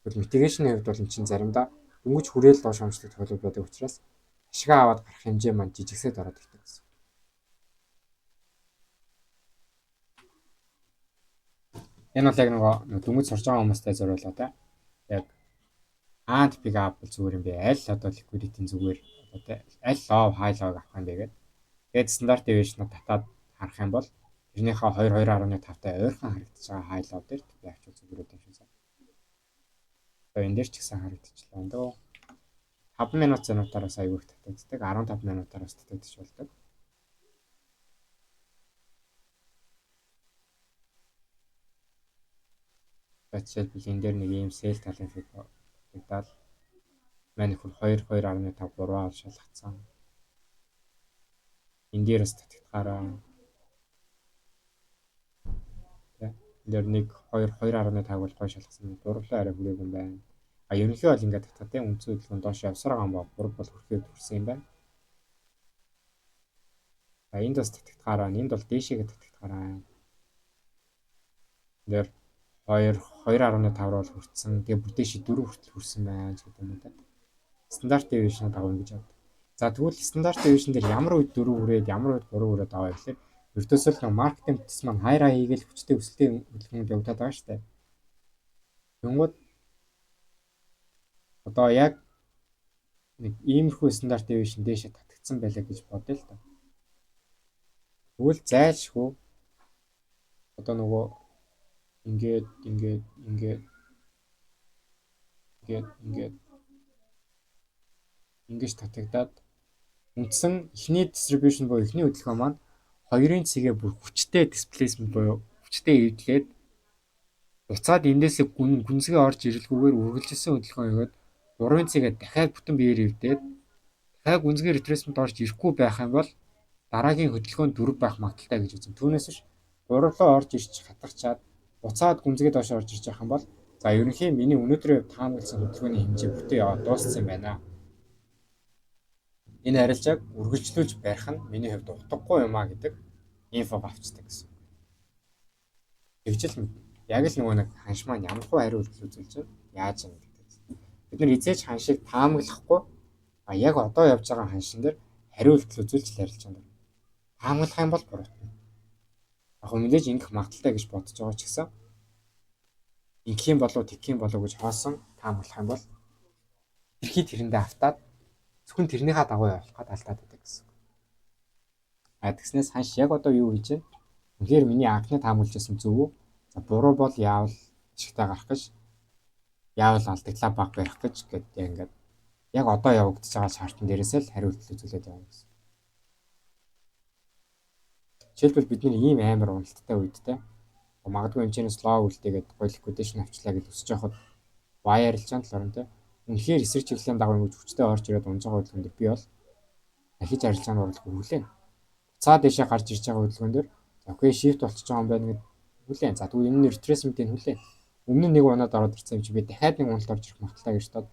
Тэгвэл mitigation-ийн хувьд бол эн чинь заримдаа дөнгөж хүрээл доош уншдаг тохиолдол байдаг учраас ашгаа аваад гарах хэмжээ маань жижигсээд ороод ирдэг гэсэн. Энэ бол яг нөгөө дөнгөж сурж байгаа хүмүүстэй зориулаад те. Яг хаана TP-г авбал зүгээр юм бэ? Аль одоо liquidity-ийн зүгээр одоо те, аль low high low авах юм бэ гэдэг. Тэгээд standard deviation татаад харах юм бол тэрнийхээ 2 2.5-тай ойрхон харагдаж байгаа high low дээр TP авчвал зүгээр юм шиг байна. Одоо энэ дээр ч гэсэн харагдчихлаа дөө. 5 минут зануудаар бас аягүй их татагддаг. 15 минутаар бас татагдчих болдог. Жишээлбэл, энэ дээр нэг ийм sell талын fibo татагдаад маань нөхөр 2 2.5 3 ал шалгацсан. Энэ дээр бас татагдгаараа тэ. Энэ дээр 1 2 2.5 бол гой шалгасан. Гурлаа арай хүрээгүй юм байна. А ерөнхий бол ингээд татаад тийм үндсэн хөдөлгөөн доош явсаар байгаа юм ба 3 бол хүрэхэд хүрсэн юм байна. А энд бас татагдгаараа, энд бол дээшээгээ татагдгаараа. Энэ дээр 2 2.5 руу бол хүрсэн. Тэгээ бүр дээшээ 4 хүртэл хүрсэн байна ч гэдэг юм уу та. Standard deviation дагуу ингэж явдаг. За, тэгвэл standard deviation дээр ямар үед 4 хүрээд, ямар үед 3 хүрээд аваа гэхлээр ердөөсөө л нэг маркетинг бүтц маань хайраа хийгээл хүчтэй өсөлтийн хөдөлгөөнд явагдаад байгаа шүү дээ. Тэнгүүд одоо яг нэг иймэрхүү standard deviation дээшээ татагдсан байлаа гэж бодъё л да. Тэгвэл зайлшгүй одоо нөгөө Ингээд, ингээд, ингээд, ингээд, ингээд ингэж татагдаад үндсэн эхний distribution буюу эхний хөдөлгөөн маань 2-ын цэгээ бүр хүчтэй displacement буюу хүчтэй эвдлээд, буцаад эндээсээ гүнзгий орж ирэлгүйгээр үргэлжилсэн хөдөлгөөн өгөөд, 3-ын цэгээ дахиад бүтэн биеэр эвдээд, дахиад гүнзгий retracement орж ирэхгүй байх юм бол дараагийн хөдөлгөөн 4 байх магадлалтай гэж үзэн. Түүнээс биш 3 руу орж ирч хатгачаад буцаад гүнзгий доош орж ирж байгаа юм бол за, ерөнхий миний өнөөдрийн таамагласан хөдөлгөөний хэмжээ бүтэн яваад дууссан юм байна. Энэ арилжааг үргэлжлүүлж барих нь миний хувьд утгагүй юм а гэдэг info г авчдаг гэсэн. Тэгж л мэднэ. Яг л нөгөө нэг ханш маань ямар хуу хариу үйлдэл үзүүлж байна, яаж юм гэдэг. Бид нар эзэж ханшийг таамаглахгүй, а яг одоо явж байгаа ханшин дээр хариу үйлдэл үзүүлж л арилжаанд орно. Таамаглах юм бол буруутна. Яг мэдээж ингэх магадлалтай гэж бодож байгаа ч гэсэн ингэх юм болов, тэгэх юм болов гэж хоосон таамаглах юм бол тэрхий тэрэндээ автаад зөвхөн тэрнийхээ дагуу явах гад алдаад байдаг гэсэн. А тэгснээс ханш яг одоо юу хийж байна? Үнэхээр миний анхны таамаглаж байсан зөв үү? За, буруу бол яавал ашигтай гарах гэж, яавал алдагдлаа баг барих гэж гэдэг, яг ингээд яг одоо явагдаж байгаа chart ан дээрээсээ л хариулт үзүүлээд явна гэсэн. Жишээлбэл, бид нар ийм амар уналттай үед те магадгүй хэмжээнээс low үлдээгээд гоё liquidation авчлаа гэж өсөж явахад buy арилжаанд л орно те. Үнэхээр эсрэг чиглэлийн дагуу ингэж хүчтэй орж ирээд унж байгаа хөдөлгөөн дээр би бол дахиж арилжаанд оруулах хүлээн. Буцаад дэшээ гарч ирж байгаа хөдөлгөөн дээр за, okay, shift болчихж байгаа юм байна гэд хүлээн. За, тэгвэл энэ нь retracement-ийг хүлээн. Өмнө нь нэг унаад ороод ирсэн юм чи би дахиад нэг уналт орж ирэх магадлалтай гэж бодоод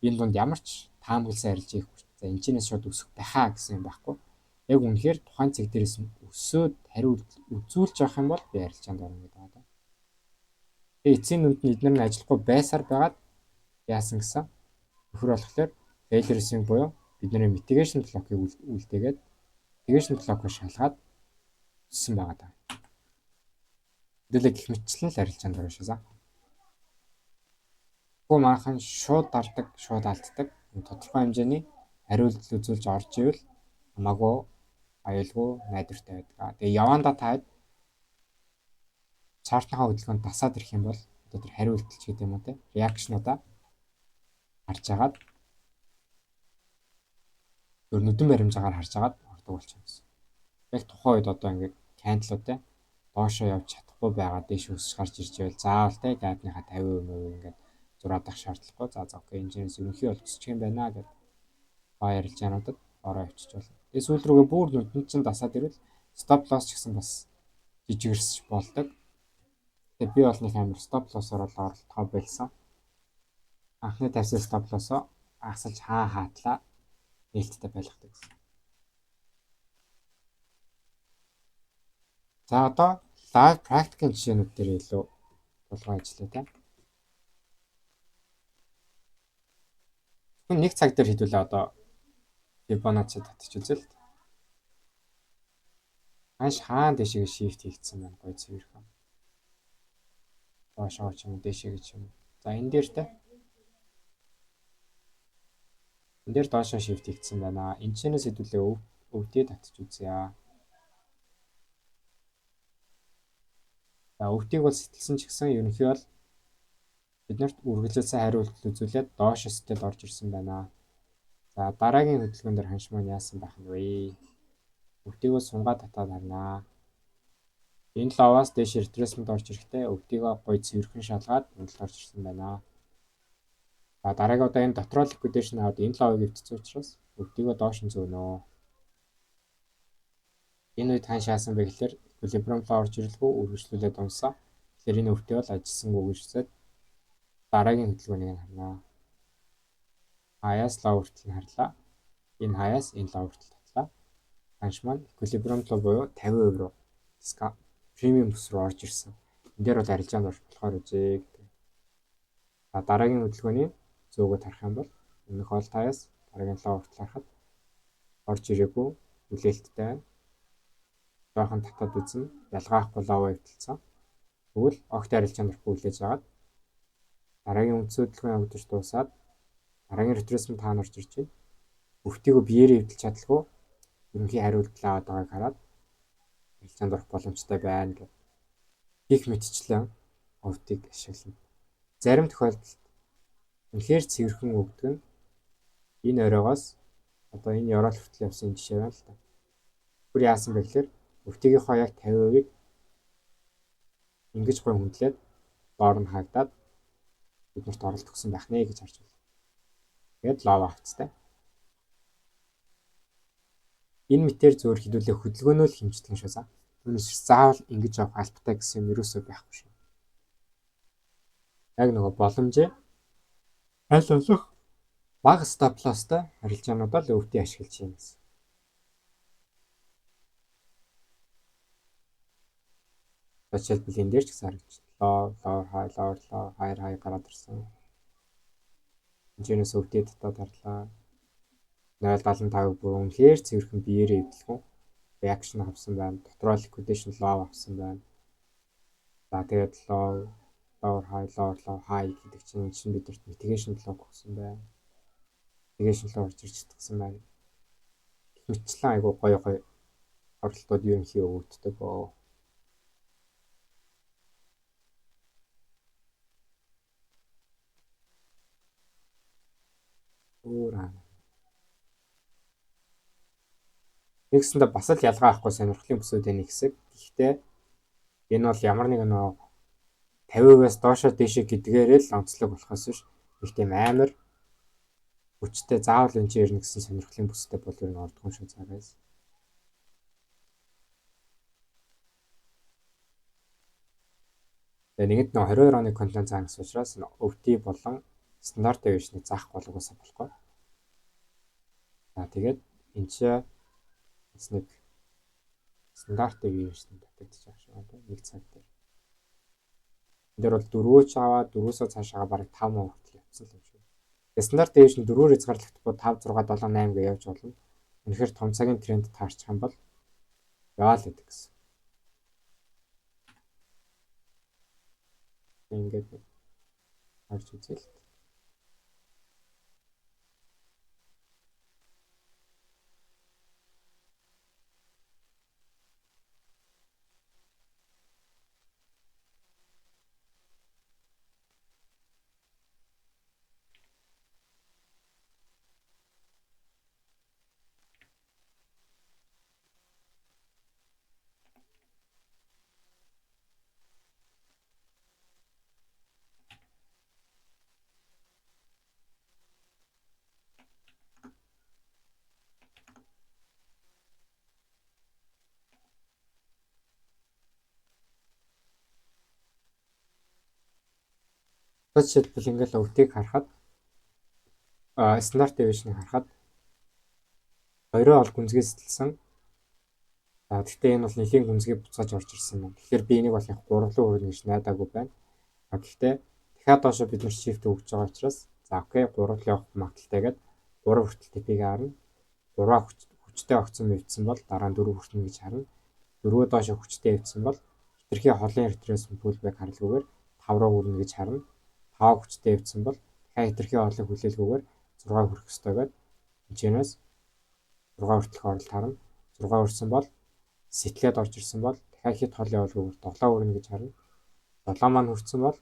энэ дунд ямар ч таамагласан арилжаа хийхгүй. За, энэ чинээс шууд өсөх байхаа гэсэн юм байхгүй. Яг үнэхээр тухайн цаг дээрээс нь өсөөд хариу үзүүлж явах юм бол би арилжаанд орно гэдэг байна. Тэгээ эцсийн нүнд нь эдгээр нь ажиллахгүй байсаар байгаад яасан гэсэн нөхөр болохоор failure swing буюу бидний mitigation block-ыг үлдээгээд, mitigation block-ыг шалгаад өссөн байгаа даа. Хэдүүлээ гэх мэтчлэн л арилжаанд орно шээ. Гэхдээ манайхан шууд дардаг, шууд алддаг. Тодорхой хэмжээний хариулт үзүүлж орж ивэл хамаагүй аюулгүй, найдвартай байдаг. Тэгээ явандаа таад chart ныхаа хөдөлгөөнд дасаад ирэх юм бол одоо тэр хариу үйлдэл ч гэдэг юм уу те, reaction уудаа харж агаад, өөр нүдэн баримжаагаар харж агаад ордог болчихно гэсэн. Яг тухайн үед одоо ингээд candle ууд те доошоо явж чадахгүй байгаа, дээш өсөж гарч ирж байвал заавал те gap ныхаа 50% ингээд зураадах шаардлагагүй. За за, okay, энэ ерөнхий бол өсчих юм байна гэд buy арилжаануудад ороо явчих болно. Тэгээ сүүл рүүгээ бүр нүдэнд чинь дасаад ирвэл stop loss ч гэсэн бас жижигэрсч болдог. Тэгээ би бол нэг амар stop loss-оор бол оролдохоо болсон. Анхны тавьсан stop loss-оо агсалж хаа хаатлаа нээлттэй байлгадаг гэсэн. За, одоо live practical жишээнүүд дээр илүү тулгын ажиллая та. Зөвхөн нэг цаг дээр хэдүүлээ одоо Fibonacci татчих үзэл. Ханш хаан дэшегээ shift хийгдсэн байна, гоё цэвэрхэн. Доошоо ч юм уу, дээшээ гэж юм. За, энэ дээр те. Энэ дээр доошоо shift хийгдсэн байна. Энэ чэнэс хэдүүлээ өвдөө татчих үзье. За, өвдгийг бол сэтэлсэн ч гэсэн ерөнхий бол биднэрт үргэлжилсэн хариулт үзүүлээд доош сэтэл орж ирсэн байна. За, дараагийн хөдөлгөөн дээр ханш маань яасан байх нь вэ? Өвдгийг сунгаа татаад харнаа. Энэ low оос дээш retracement орж ирэхдээ өвдгийг гоё цэвэрхэн шалгаад энд орж ирсэн байна. За, дараагийн удаа энэ дотроо liquidation аваад энэ low ыг эвдсэн учраас өвдгийг доош нь зөөнө. Энэ үед ханш яасан бэ гэхээр equilibrium low орж ирэлгүй үргэлжлүүлээд унсан. Тэгэхээр энэ өвдөө бол ажилласангүй гэж үзээд дараагийн хөдөлгөөнийг нь харнаа. Хаяас low хүртэл нь харлаа. Энэ хаяас энэ low хүртэл татлаа. Ханш маань equilibrium low буюу 50% руу discount premium бүс рүү орж ирсэн. Энэ дээр бол арилжаанд орж болохоор үзье гэдэг. За, дараагийн хөдөлгөөний зөөгөө тарах юм бол өмнөх old хаяас дараагийн low хүртэл харахад орж ирээгүй, хүлээлттэй байна. Жоохон татаад үзнэ. Ялгаахгүй low эвдэлсэн. Тэгвэл огт арилжаанд орохгүй хүлээж агаад дараагийн үндсэн хөдөлгөөн явагдаж дуусаад дараагийн retracement хаана орж ирж байна? Өвтийгөө биеэрээ эвдэлж чадалгүй ерөнхий хариулт аваад байгааг хараад арилжаанд орох боломжтой байна гэх. Гэх мэтчлэн OT-г ашиглана. Зарим тохиолдолд үнэхээр цэвэрхэн өгдөг нь энэ оройгоос одоо энэ ёроол хүртэл явсан энэ жишээ байна л да. Бүр яасан бэ гэхээр OT-гийнхоо яг 50%-ийг ингэж гой хүндлээд доор нь хаагдаад биднэрт оролт өгсөн байх нэ гэж харж байна. Тэгээд low авцтай. Энэ мэтэр зөөр хідүүлээ хөдөлгөөнөө л хэмждэг шүү за. Түүнээс заавал ингэж авах албатай гэсэн юм ерөөсөө байхгүй шүү. Яг нөгөө боломжээ аль болох бага stop loss-той арилжаануудаа л өвдөө ашиглаж юм гэсэн. Жишээлбэл энэ дээр ч гэсэн харагдаж low, lower high, lower low, higher high гараад ирсэн. Энэчнээс өвдөө татаад харлаа. 0.75-ыг бүр үнэхээр цэвэрхэн биеэрээ эвдлэхүүн reaction авсан байна. Дотроо liquidation low авсан байна. За тэгээд low, lower high, lower low, high гэдэг чинь энэ чинь бидэрт mitigation low өгсөн байна. Mitigation low орж ирж чадсан байна. Гэх мэтчлэн айгуу гоё гоё оролтууд ерөнхий өгөгддөг. Өөр аа. Нэгсэндээ бас л ялгаа авахгүй сонирхлын бүсүүд нэг хэсэг. Гэхдээ энэ бол ямар нэгэн нөгөө 50%-аас доошоо дээшээ гэдгээрээ л онцлог болохоос биш нэг тийм амар хүчтэй заавал энэ чинь ирнэ гэсэн сонирхлын бүстэй бол ер нь ордгоо шүү за guys. Тэгээ нэгэнт нөгөө 22 оны контент заана гэсэн учраас OT болон стандарт deviation-ыг заах болгоосаа болохгүй. За тэгээд энэ чинь бас нэг стандарт deviation татагдчих байгаа шүү дээ нэг цаг дээр. Энд дээр бол дөрвөөч аваад дөрвөөсөө цаашаа бараг 5 хүртэл явсан л юм шиг. Тэгээ стандарт deviation дөрвөөр хязгаарлагдахгүй 5 6 7 8 гэж явж болно. Үнэхээр том цагийн тренд таарчих юм бол яваал гэдэг гэсэн. Ингээд харж үзье л. Жишээлбэл ингээл өвтийг харахад стандарт deviation-ыг харахад хоёроо ол гүнзгий сэтэлсэн. За гэхдээ энэ бол нэлийн гүнзгий буцааж орж ирсэн байна. Тэгэхээр би энийг бол яг 3 руу хүрнэ гэж найдаагүй байна. А гэхдээ дахиад доошо бид нар shift өгч байгаа учраас за окей 3 л явах магадлалтай гээд 3 хүртэл TP-г харна. 3-аа хүчтэй огцом эвдсэн бол дараа нь 4 хүртэнэ гэж харна. 4-өө доошо хүчтэй эвдсэн бол хэтэрхий холын retracement pullback харалгүйгээр 5 руу хүрнэ гэж харна. 5 хүчтэй эвдсэн бол дахиад хэтэрхий холыг хүлээлгүйгээр 6 хүрэх ёстой гээд энэчнээс 6 хүртэлх оролт харна. 6 хүрсэн бол сэтлээд орж ирсэн бол дахиад хэд хол явуулгүйгээр 7 хүрнэ гэж харна. 7 маань хүрсэн бол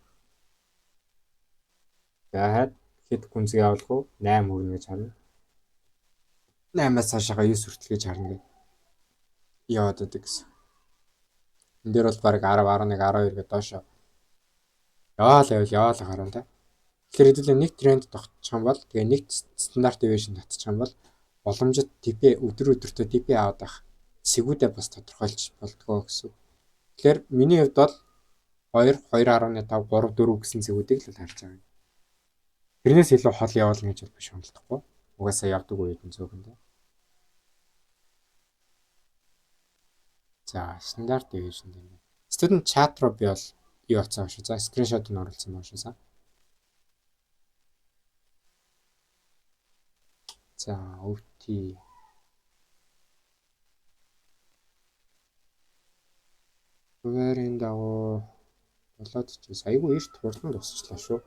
дахиад хэд гүнзгий явуулгүй 8 хүрнэ гэж харна. 8-аас цаашаага 9 хүртэл гэж харна гэж яваад байдаг гэсэн. Энд дээр бол баг 10, 11, 12 гэдэг доошо яваал явал яваал гарна та. Тэгэхээр хэдүүлээ нэг тренд тогтчих юм бол тэгээ нэг стандарт deviation татчих юм бол боломжит TP өдөр өдөртөө TP аваад байх цэгүүдээ бас тодорхойлж болдгоо гэсэн. Тэгэхээр миний хувьд бол 2, 2.5, 3, 4 гэсэн цэгүүдийг л харж байгаа юм. Тэрнээс илүү хол явуулна гэж би шуналдахгүй. Угаасаа явдаг үед нь зөөгөн дээ. За, стандарт deviation дээр. Student chat руу би бол юу болсон юм шүү. За, скриншот нь оруулсан юм шүү. За, OT Хуваарийн дагуу болоод ч айгүй эрт хурдан дуусчлаа шүү.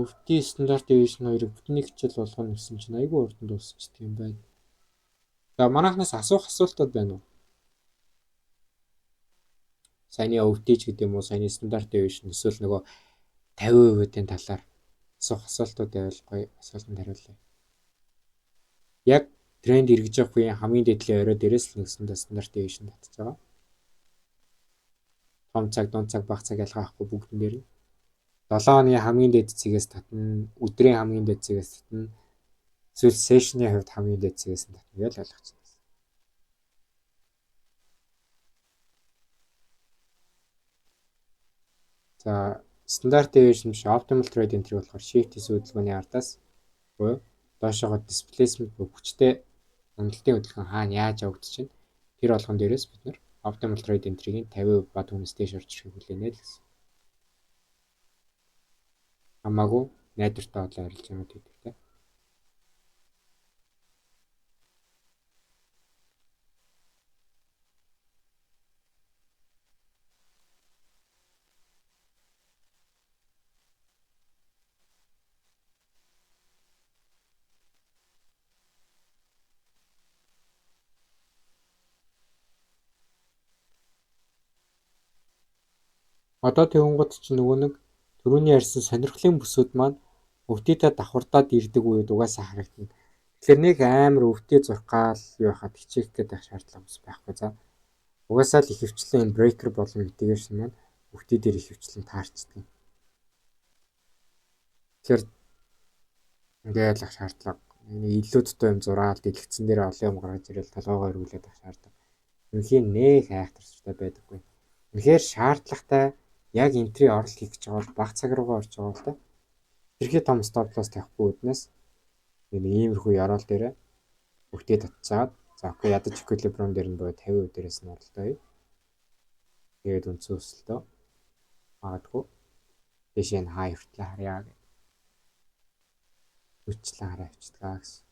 OT стандарт deviation хоёрыг бүтэн нэг хичээл болгоно гэсэн чинь айгүй хурдан дуусчихдаг юм байна. За, манайхнаас асуух асуултууд байна уу? Саяны OTE ч гэдэг юм уу, саяны standard deviation эсвэл нөгөө 50%-ийн талаар асуух асуултууд байвал гоё асуултанд хариулъя. Яг тренд эргэж явах үеийн хамгийн дээд талын орой дээрээс л нэгсэндээ standard deviation татж байгаа. Том цаг, дунд цаг, бага цаг ялгаа авахгүй бүгдэн дээр нь 7 хоногийн хамгийн дээд цэгээс татна, өдрийн хамгийн дээд цэгээс татна, эсвэл session ы хувьд хамгийн дээд цэгээс нь татна гэж ойлгож байна. За, standard deviation биш, optimal trade entry болохоор shift хийсэн хөдөлгөөний ардаас буюу доошоогоо displacement буюу хүчтэй уналтын хөдөлгөөн хаана яаж явагдаж байна, тэр болгон дээрээс бид нар optimal trade entry-гийн 50% ба түүнээс дээш орж ирэхийг хүлээнэ л гэсэн. Хамаагүй найдвартай бодлоо арилж байгаа гэдэг тийм. Одоо тэгэнгүүт чинь нөгөө нэг түрүүний ярьсан сонирхлын бүсүүд маань OTE-тэй давхардаад ирдэг үед угаасаа харагдана. Тэгэхээр нэг амар OTE зурх гал юу хахад хичээх гээд байх шаардлага бас байхгүй, за. Угаасаа л ихэвчлэн энэ breaker болон mitigation маань OTE дээр ихэвчлэн таарчдаг. Тэгэхээр ингээд ах шаардлага нэг илүү дутуу юм зураал дэлгэцэн дээр олон юм гаргаж ирэл толгоогоо эргүүлээд ах шаардлага. Үнэхээр нэх айхтарчтай байдаггүй. Үнэхээр шаардлагатай яг entry оролт хийх гэж байгаа бол бага цаг руугаа орж байгаа бол та тэрхий том stop loss тавихгүй үүднээс нэг иймэрхүү ёроол дээрээ өгтөө татцаад, за okay, ядаж equilibrium дээр нь буюу 50% дээрээс нь оролтоо. Тэгээд үндсэн өсөлтөө магадгүй дэшээ нь хай хүртлээ харъя гэх. Хүчлэн хараа авчдгаа гэсэн.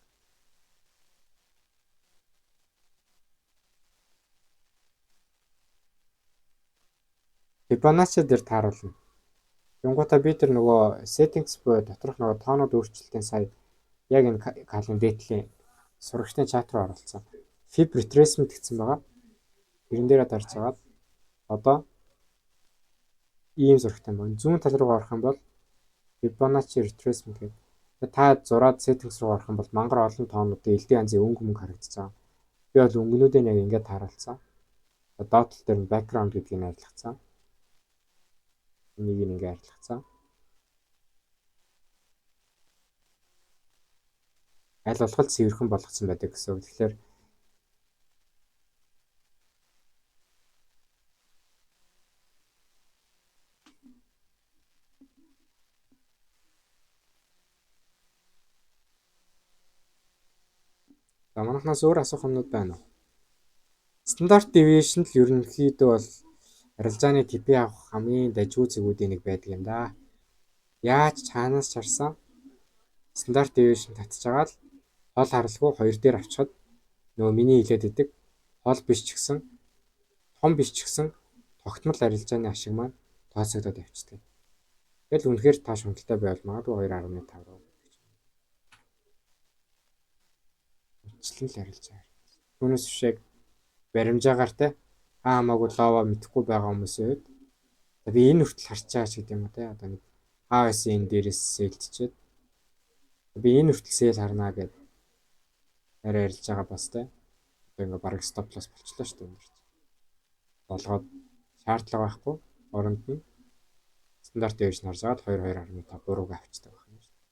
Fibonacci дээр тааруулна. Юнгуудаа би тэр нөгөө settings буюу доторх нөгөө тоонууд өөрчлөлтийн сая яг энэ калын дээдлийн сурагчдын чат руу оруулсан. Fib retracement гэсэн байгаа. Тэрэн дээрээ дарж агаад одоо ийм зурагтай байна. Зүүн тал руу орох юм бол Fibonacci retracement гэдэг. Та зураад settings руу орох юм бол мангар олон тоонуудын элдэн янзын өнгө мөнгө харагдаж байгаа. Би бол өнгөнүүдийг яг ингээд тааруулсан. Доод тал дээр нь background гэдгийг нь арилгацсан. Энийг ингээ арилгацсан. Аль болох цэвэрхэн болгоцсон байдаг гэсэн үг. Тэгэхээр за, манайхнаас өөр асуух юмнууд байна уу? Standard deviation л ерөнхийдөө бол арилжааны TP авах хамгийн дажгүй зэгүүдийн нэг байдаг юм да. Яаж чаанаас чарсан standard deviation татж байгаа л хол харалгүй хоёр дээр авчихад нөгөө миний хэлээд идэг хол биш ч гэсэн, том биш ч гэсэн тогтмол арилжааны ашиг маань тооцогдоод явцдаг. Тэгэл үнэхээр та шуналтай байвал магадгүй 2.5 руу гэдэг чинь. Үндчлэн л арилжаа. Түүнээс биш яг баримжаагаар те хаа хамаагүй low оо мэдэхгүй байгаа хүмүүсийн хувьд би энэ хүртэл харчаа ч гэдэг юм уу те, одоо нэг хаа байсан энэ дээрээс sell дчихэд би энэ хүртэл sell харнаа гэд арай арилж байгаа бас те одоо ингээ бараг stop loss болчлоо шүү дээ энэ дэр. Болгоод шаардлага байхгүй, оронд нь standard deviation харж агаад 2 2.5 3-ыг авчдаг байх юм шүү дээ.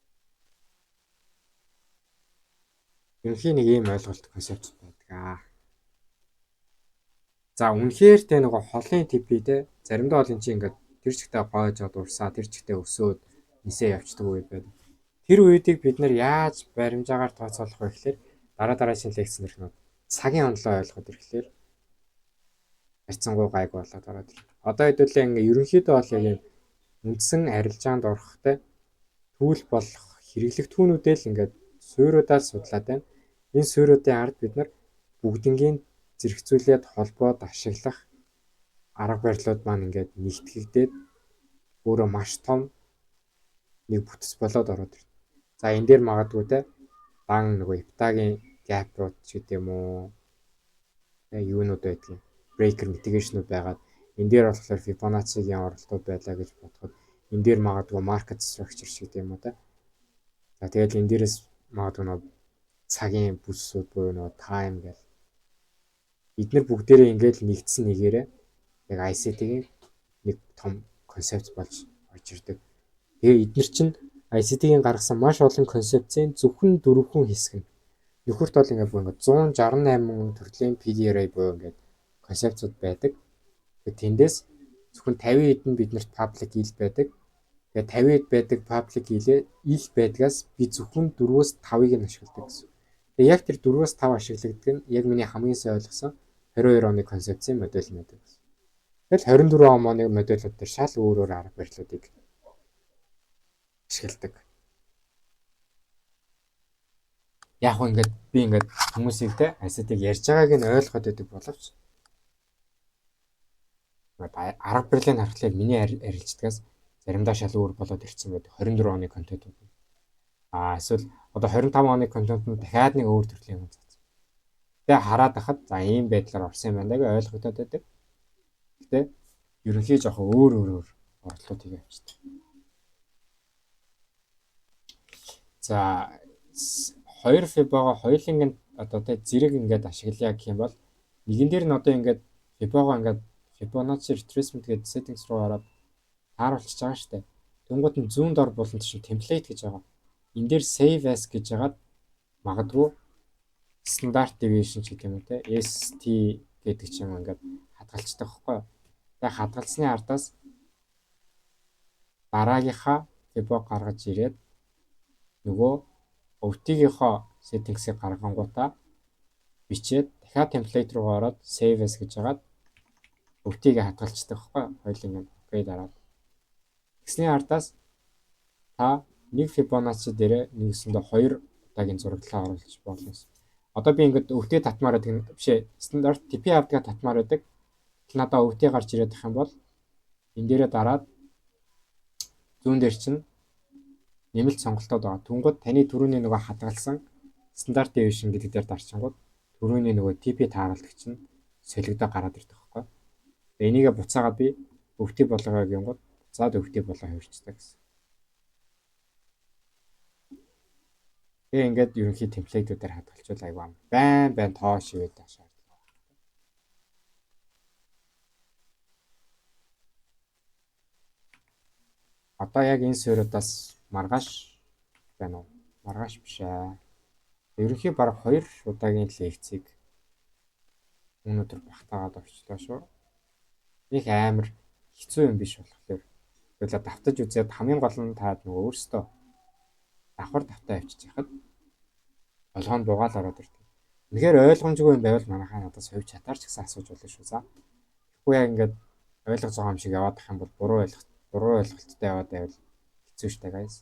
Ерөнхийн нэг ийм ойлголт, концепт байдаг аа. За, үнэхээр те нөгөө холын TP те, заримдаа бол эн чинь ингээд тэр чигтээ гойжоод урсаа, тэр чигтээ өсөөд нисээ явцдаг үе байдаг. Тэр үеийг бид нар яаж баримжаагаар тооцоолох вэ гэхээр дараа дараагийн лекц нэрх нь цагийн онолоо ойлгоод ирэхлээр харьцангуй гайг болоод ороод ирнэ. Одоо хэдүүлээ ингээ ерөнхийдөө бол яг юм үндсэн арилжаанд орохтой түүл болох хэрэглэгдэхүүнүүдээ л ингээд суурьудаа л судлаад байна. Энэ суурьуудын ард бид нар бүгднгийн зэрэгцүүлээд холбоод ашиглах арга барилууд маань ингээд нэгтгэгдээд өөрөө маш том нэг бүтэц болоод ороод ирнэ. За, энэ дээр магадгүй те дан нөгөө IPDA-гийн gap-ууд ч гэдэг юм уу, юунууд байдгийг breaker mitigation-ууд байгаад Энэ дээр болохоор Fibonacci-гийн оролтууд байлаа гэж бодоход энэ дээр магадгүй market structure шиг тийм үү те. За тэгэл энэ дээрээс магадгүй нөгөө цагийн бүсүүд буюу нөгөө time гэл эднэр бүгдээрээ ингээд л нэгдсэн нэгээрээ яг ICT-ийн нэг том концепт болж орж ирдэг. Тэгээ эднэр чинь ICT-ийн гаргасан маш олон концепцийн зөвхөн дөрвөн хэсэг нь. Нөхөрт бол ингээд бүр ингээд 168 төрлийн PDRA буюу ингээд концепцууд байдаг. Тэгээ тэндээс зөвхөн 50 хэд нь биднэрт public ил байдаг. Тэгээ 50 хэд байдаг public илээ ил байдгаас би зөвхөн 4-өөс 5-ыг нь ашигладаг гэсэн. Тэгээ яг тэр 4-өөс 5 ашиглагддаг нь яг миний хамгийн сайн ойлгосон 22 оны концепцийн модель нь байдаг гэсэн. Тэгэл 24 оны модельүүд дээр шал өөр өөр арга барилуудыг ашигладаг. Яг хөө ингээд би ингээд хүмүүсийг те ICT-г ярьж байгааг нь ойлгоход байдаг боловч арга барилыг харахад миний арилждагаас заримдаа шал өөр болоод ирсэн байдаг 24 оны контентууд. Аа эсвэл одоо 25 оны контент нь дахиад нэг өөр төрлийн юм цац. Тэгээ хараад байхад за ийм байдлаар орсон юм байна гэж ойлгогдоод байдаг. Гэтэ ерөнхий жоохон өөр өөр өөр оролдлуудыг явчихдаг. За хоёр Fibo-го хоёуланг нь одоо тэ зэрэг ингээд ашиглая гэх юм бол нэгэн дээр нь одоо ингээд Fibo-го ингээд Fibonacci retracement гэдэг settings руу ороод тааруулчихж байгаа шүү дээ. Тэнгууд нь зүүн дор болон чинь template гэж байгаа. Энэ дээр save as гэж хагаад магадгүй стандарт deviation ч гэдэг юм уу те ST гэдэг ч юм ингээд хадгалцдаг байхгүй юу. Тэгээ хадгалсны ардаас дараагийнхаа Fibo гаргаж ирээд нөгөө OT-гийнхоо settings-ийг гаргангуудаа бичээд дахиад template руу ороод save as гэж хагаад OT-г хадгалцдаг байхгүй юу. Хоёул ингээд окей дараад. Тэгсний ардаас та нэг Fibonacci дээрээ нэгсэндээ хоёр удаагийн зураглалаа оруулж болно. Одоо би ингээд OT татмаар байдаг биш ээ. Стандарт TP авдгаа татмаар байдаг. Тэгэл надаа OT гарч ирээд их юм бол энэ дээрээ дараад зүүн дээр чинь нэмэлт сонголтууд байгаа. Түнгууд таны түрүүний нөгөө хадгалсан стандарт deviation гэдэг дээр дарчингууд түрүүний нөгөө TP тааралдаг чинь солигдоо гараад ирдэг байхгүй. Тэгээ энийгээ буцаагаад би OT болгоё гингууд буцаад OT болоо хувирчдаг гэсэн. Тэгээ ингээд ерөнхий темплейтүүдээр хадгалчвал айгүй ам. Байн байн тоо шивээд шаардлага. Одоо яг энэ суурьудаас маргааш байна уу? Маргааш биш ээ. Ерөнхий баг 2 удаагийн лекцийг өнөөдөр багтаагаад орчлоо шүү. Их амар хэцүү юм биш болохоор тэгэл давтаж үзээд хамгийн гол нь та нөгөө өөрсдөө давхар давтаа авчиж яхад толгоонд бугаал ороод ирдэг. Үнэхээр ойлгомжгүй юм байвал манайхаа надаас хувь чатаар ч гэсэн асууж болно шүү. За. Тэгэхгүй яг ингээд ойлгож байгаа юм шиг яваад ах юм бол буруу ойлголттой яваад байвал хэцүү шттэ guys.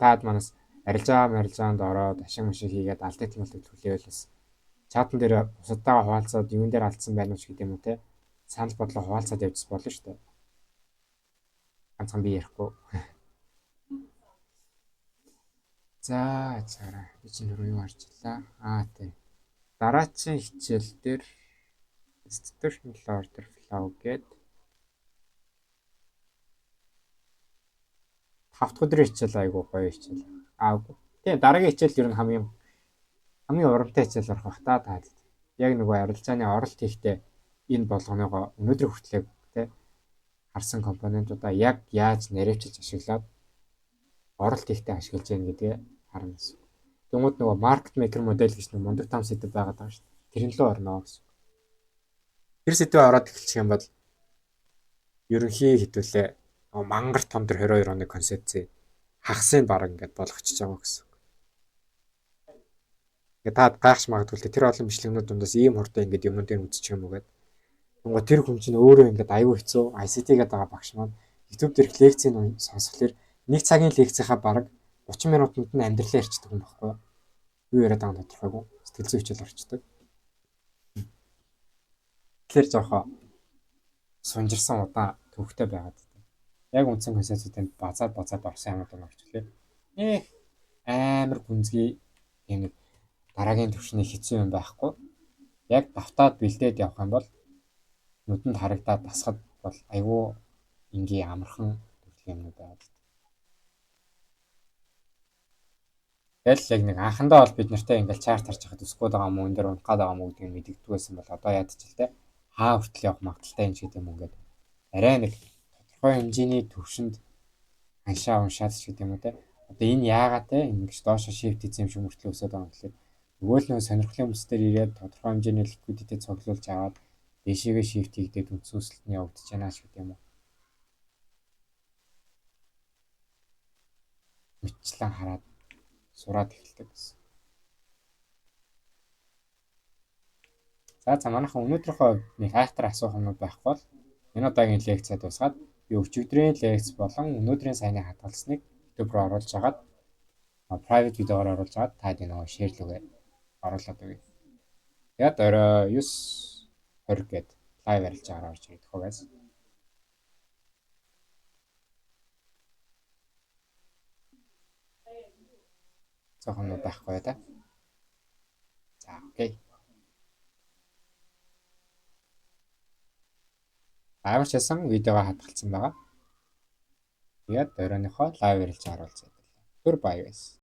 Таад манаас арилжаа марилжаанд ороод ашиг машиг хийгээд алдагдмал хүлээвэл бас чатан дээр бусадтайгаа хуваалцаад юун дээр алдсан байна уу ч гэдэг юм уу те. Санал бодлоо хуваалцаад явж болно шүү дээ. Ганцхан би ярихгүй. За заараа би чинь дөрөв юу харчлаа. Аа тий. Дараачийн хичээл дээр institutional order flow гээд 5 дахь өдрийн хичээл айгуу гоё хичээл. Аагүй. Тийм дараагийн хичээл ер нь хамгийн урамтай хичээл орох бах та таад. Яг нөгөө арилжааны оролт хийхдээ энэ болгоныгоо өнөөдөр хүртлээр тий харсан компонентуудаа яг яаж наривчилж ашиглаад оролт хийхдээ ашиглаж яах гэдгээ харна гэсэн. Тэнгүүд нөгөө market maker модель гэж нэг мундаг там сэдв байгаад байгаа шүү дээ. Тэрэн лөө орно гэсэн. Тэр сэдвээ ороод эхэлчих юм бол ерөнхий хэдүүлээ мангар том төр 22 оны концепци хагасын баг ингээд болгочихж байгаа гэсэн. Ингээд та гайхш магадгүй л тэр олон бичлэгнүүд дундаас ийм хурдан ингээд юмнуудыг үзчих юм уу гэдэг. Тэнгөө тэр хүн чинь өөрөө ингээд аюу хэцүү ICT гэдэг байгаа багш маань YouTube дээрх лекцийг сонсохлоор нэг цагийн лекцийнхаа бараг 30 минутанд нь амьдралаа ярьчихдаг юм баггүй юу? Юу яриад байгааг нь тодорхойгүй. Сэтгэл зүйн хичээл орчдөг. Тэгэхээр жоохоо сунжирсан удаан төвхтэй байгаад байна. Яг үндсэн концепцүүдийн базаад базаад орсон юмуд нь орчлээ. Нэг амар гүнзгий юм нэг дараагийн төвшний хэцүү юм байхгүй. Яг давтаад бэлдээд явах юм бол Нүдэнд харагдаад дасахад бол айгүй энгийн амархан төрлийн юмнууд байгаад. Тэгэл яг нэг анхандаа бол бид нартай ингээл chart харж байхад өсөх гээд байгаа юм уу, энэ дээр унах гээд байгаа юм уу гэдгийг мэдэгддэг байсан бол одоо ядч л те хаа хүртэл явах магадлалтай юм ч гэдэг юм ингээд арай нэг тодорхой хэмжээний төвшөнд аншаа уншаад ч гэдэг юм уу те. Одоо энэ яагаад те ингэж доошо shift хийсэн юм шиг мөртлөө өсөд байгаа юм гэхлээр нөгөө л нөгөө сонирхлын бүс дээр ирээд тодорхой хэмжээний liquidity цуглуулж аваад дээшээгээ shift хийгдээд үндсэн өсөлт нь явагдаж байна ч гэдэг юм уу. Мэтчлэн хараад сураад эхэлдэг гэсэн. За за манайхан өнөөдрийнхөө нэг айхтар асуух юмнууд байхгүй бол энэ удаагийн лекцээ дуусгаад би өчигдрийн лекц болон өнөөдрийн саяны хадгалсныг YouTube руу оруулж агаад private видеогоор оруулж агаад та нөгөө share лүүгээ оруулаад өгье. Тэгээд орой 9:20 гээд live арилжаагаар орж ирэх хөө guys. Цохон байхгүй та. За окей. Амар ч байсан видеогоо хадгалсан байгаа. Тэгээд оройныхоо live арилжаа оруулцгаая. Түр bye guys.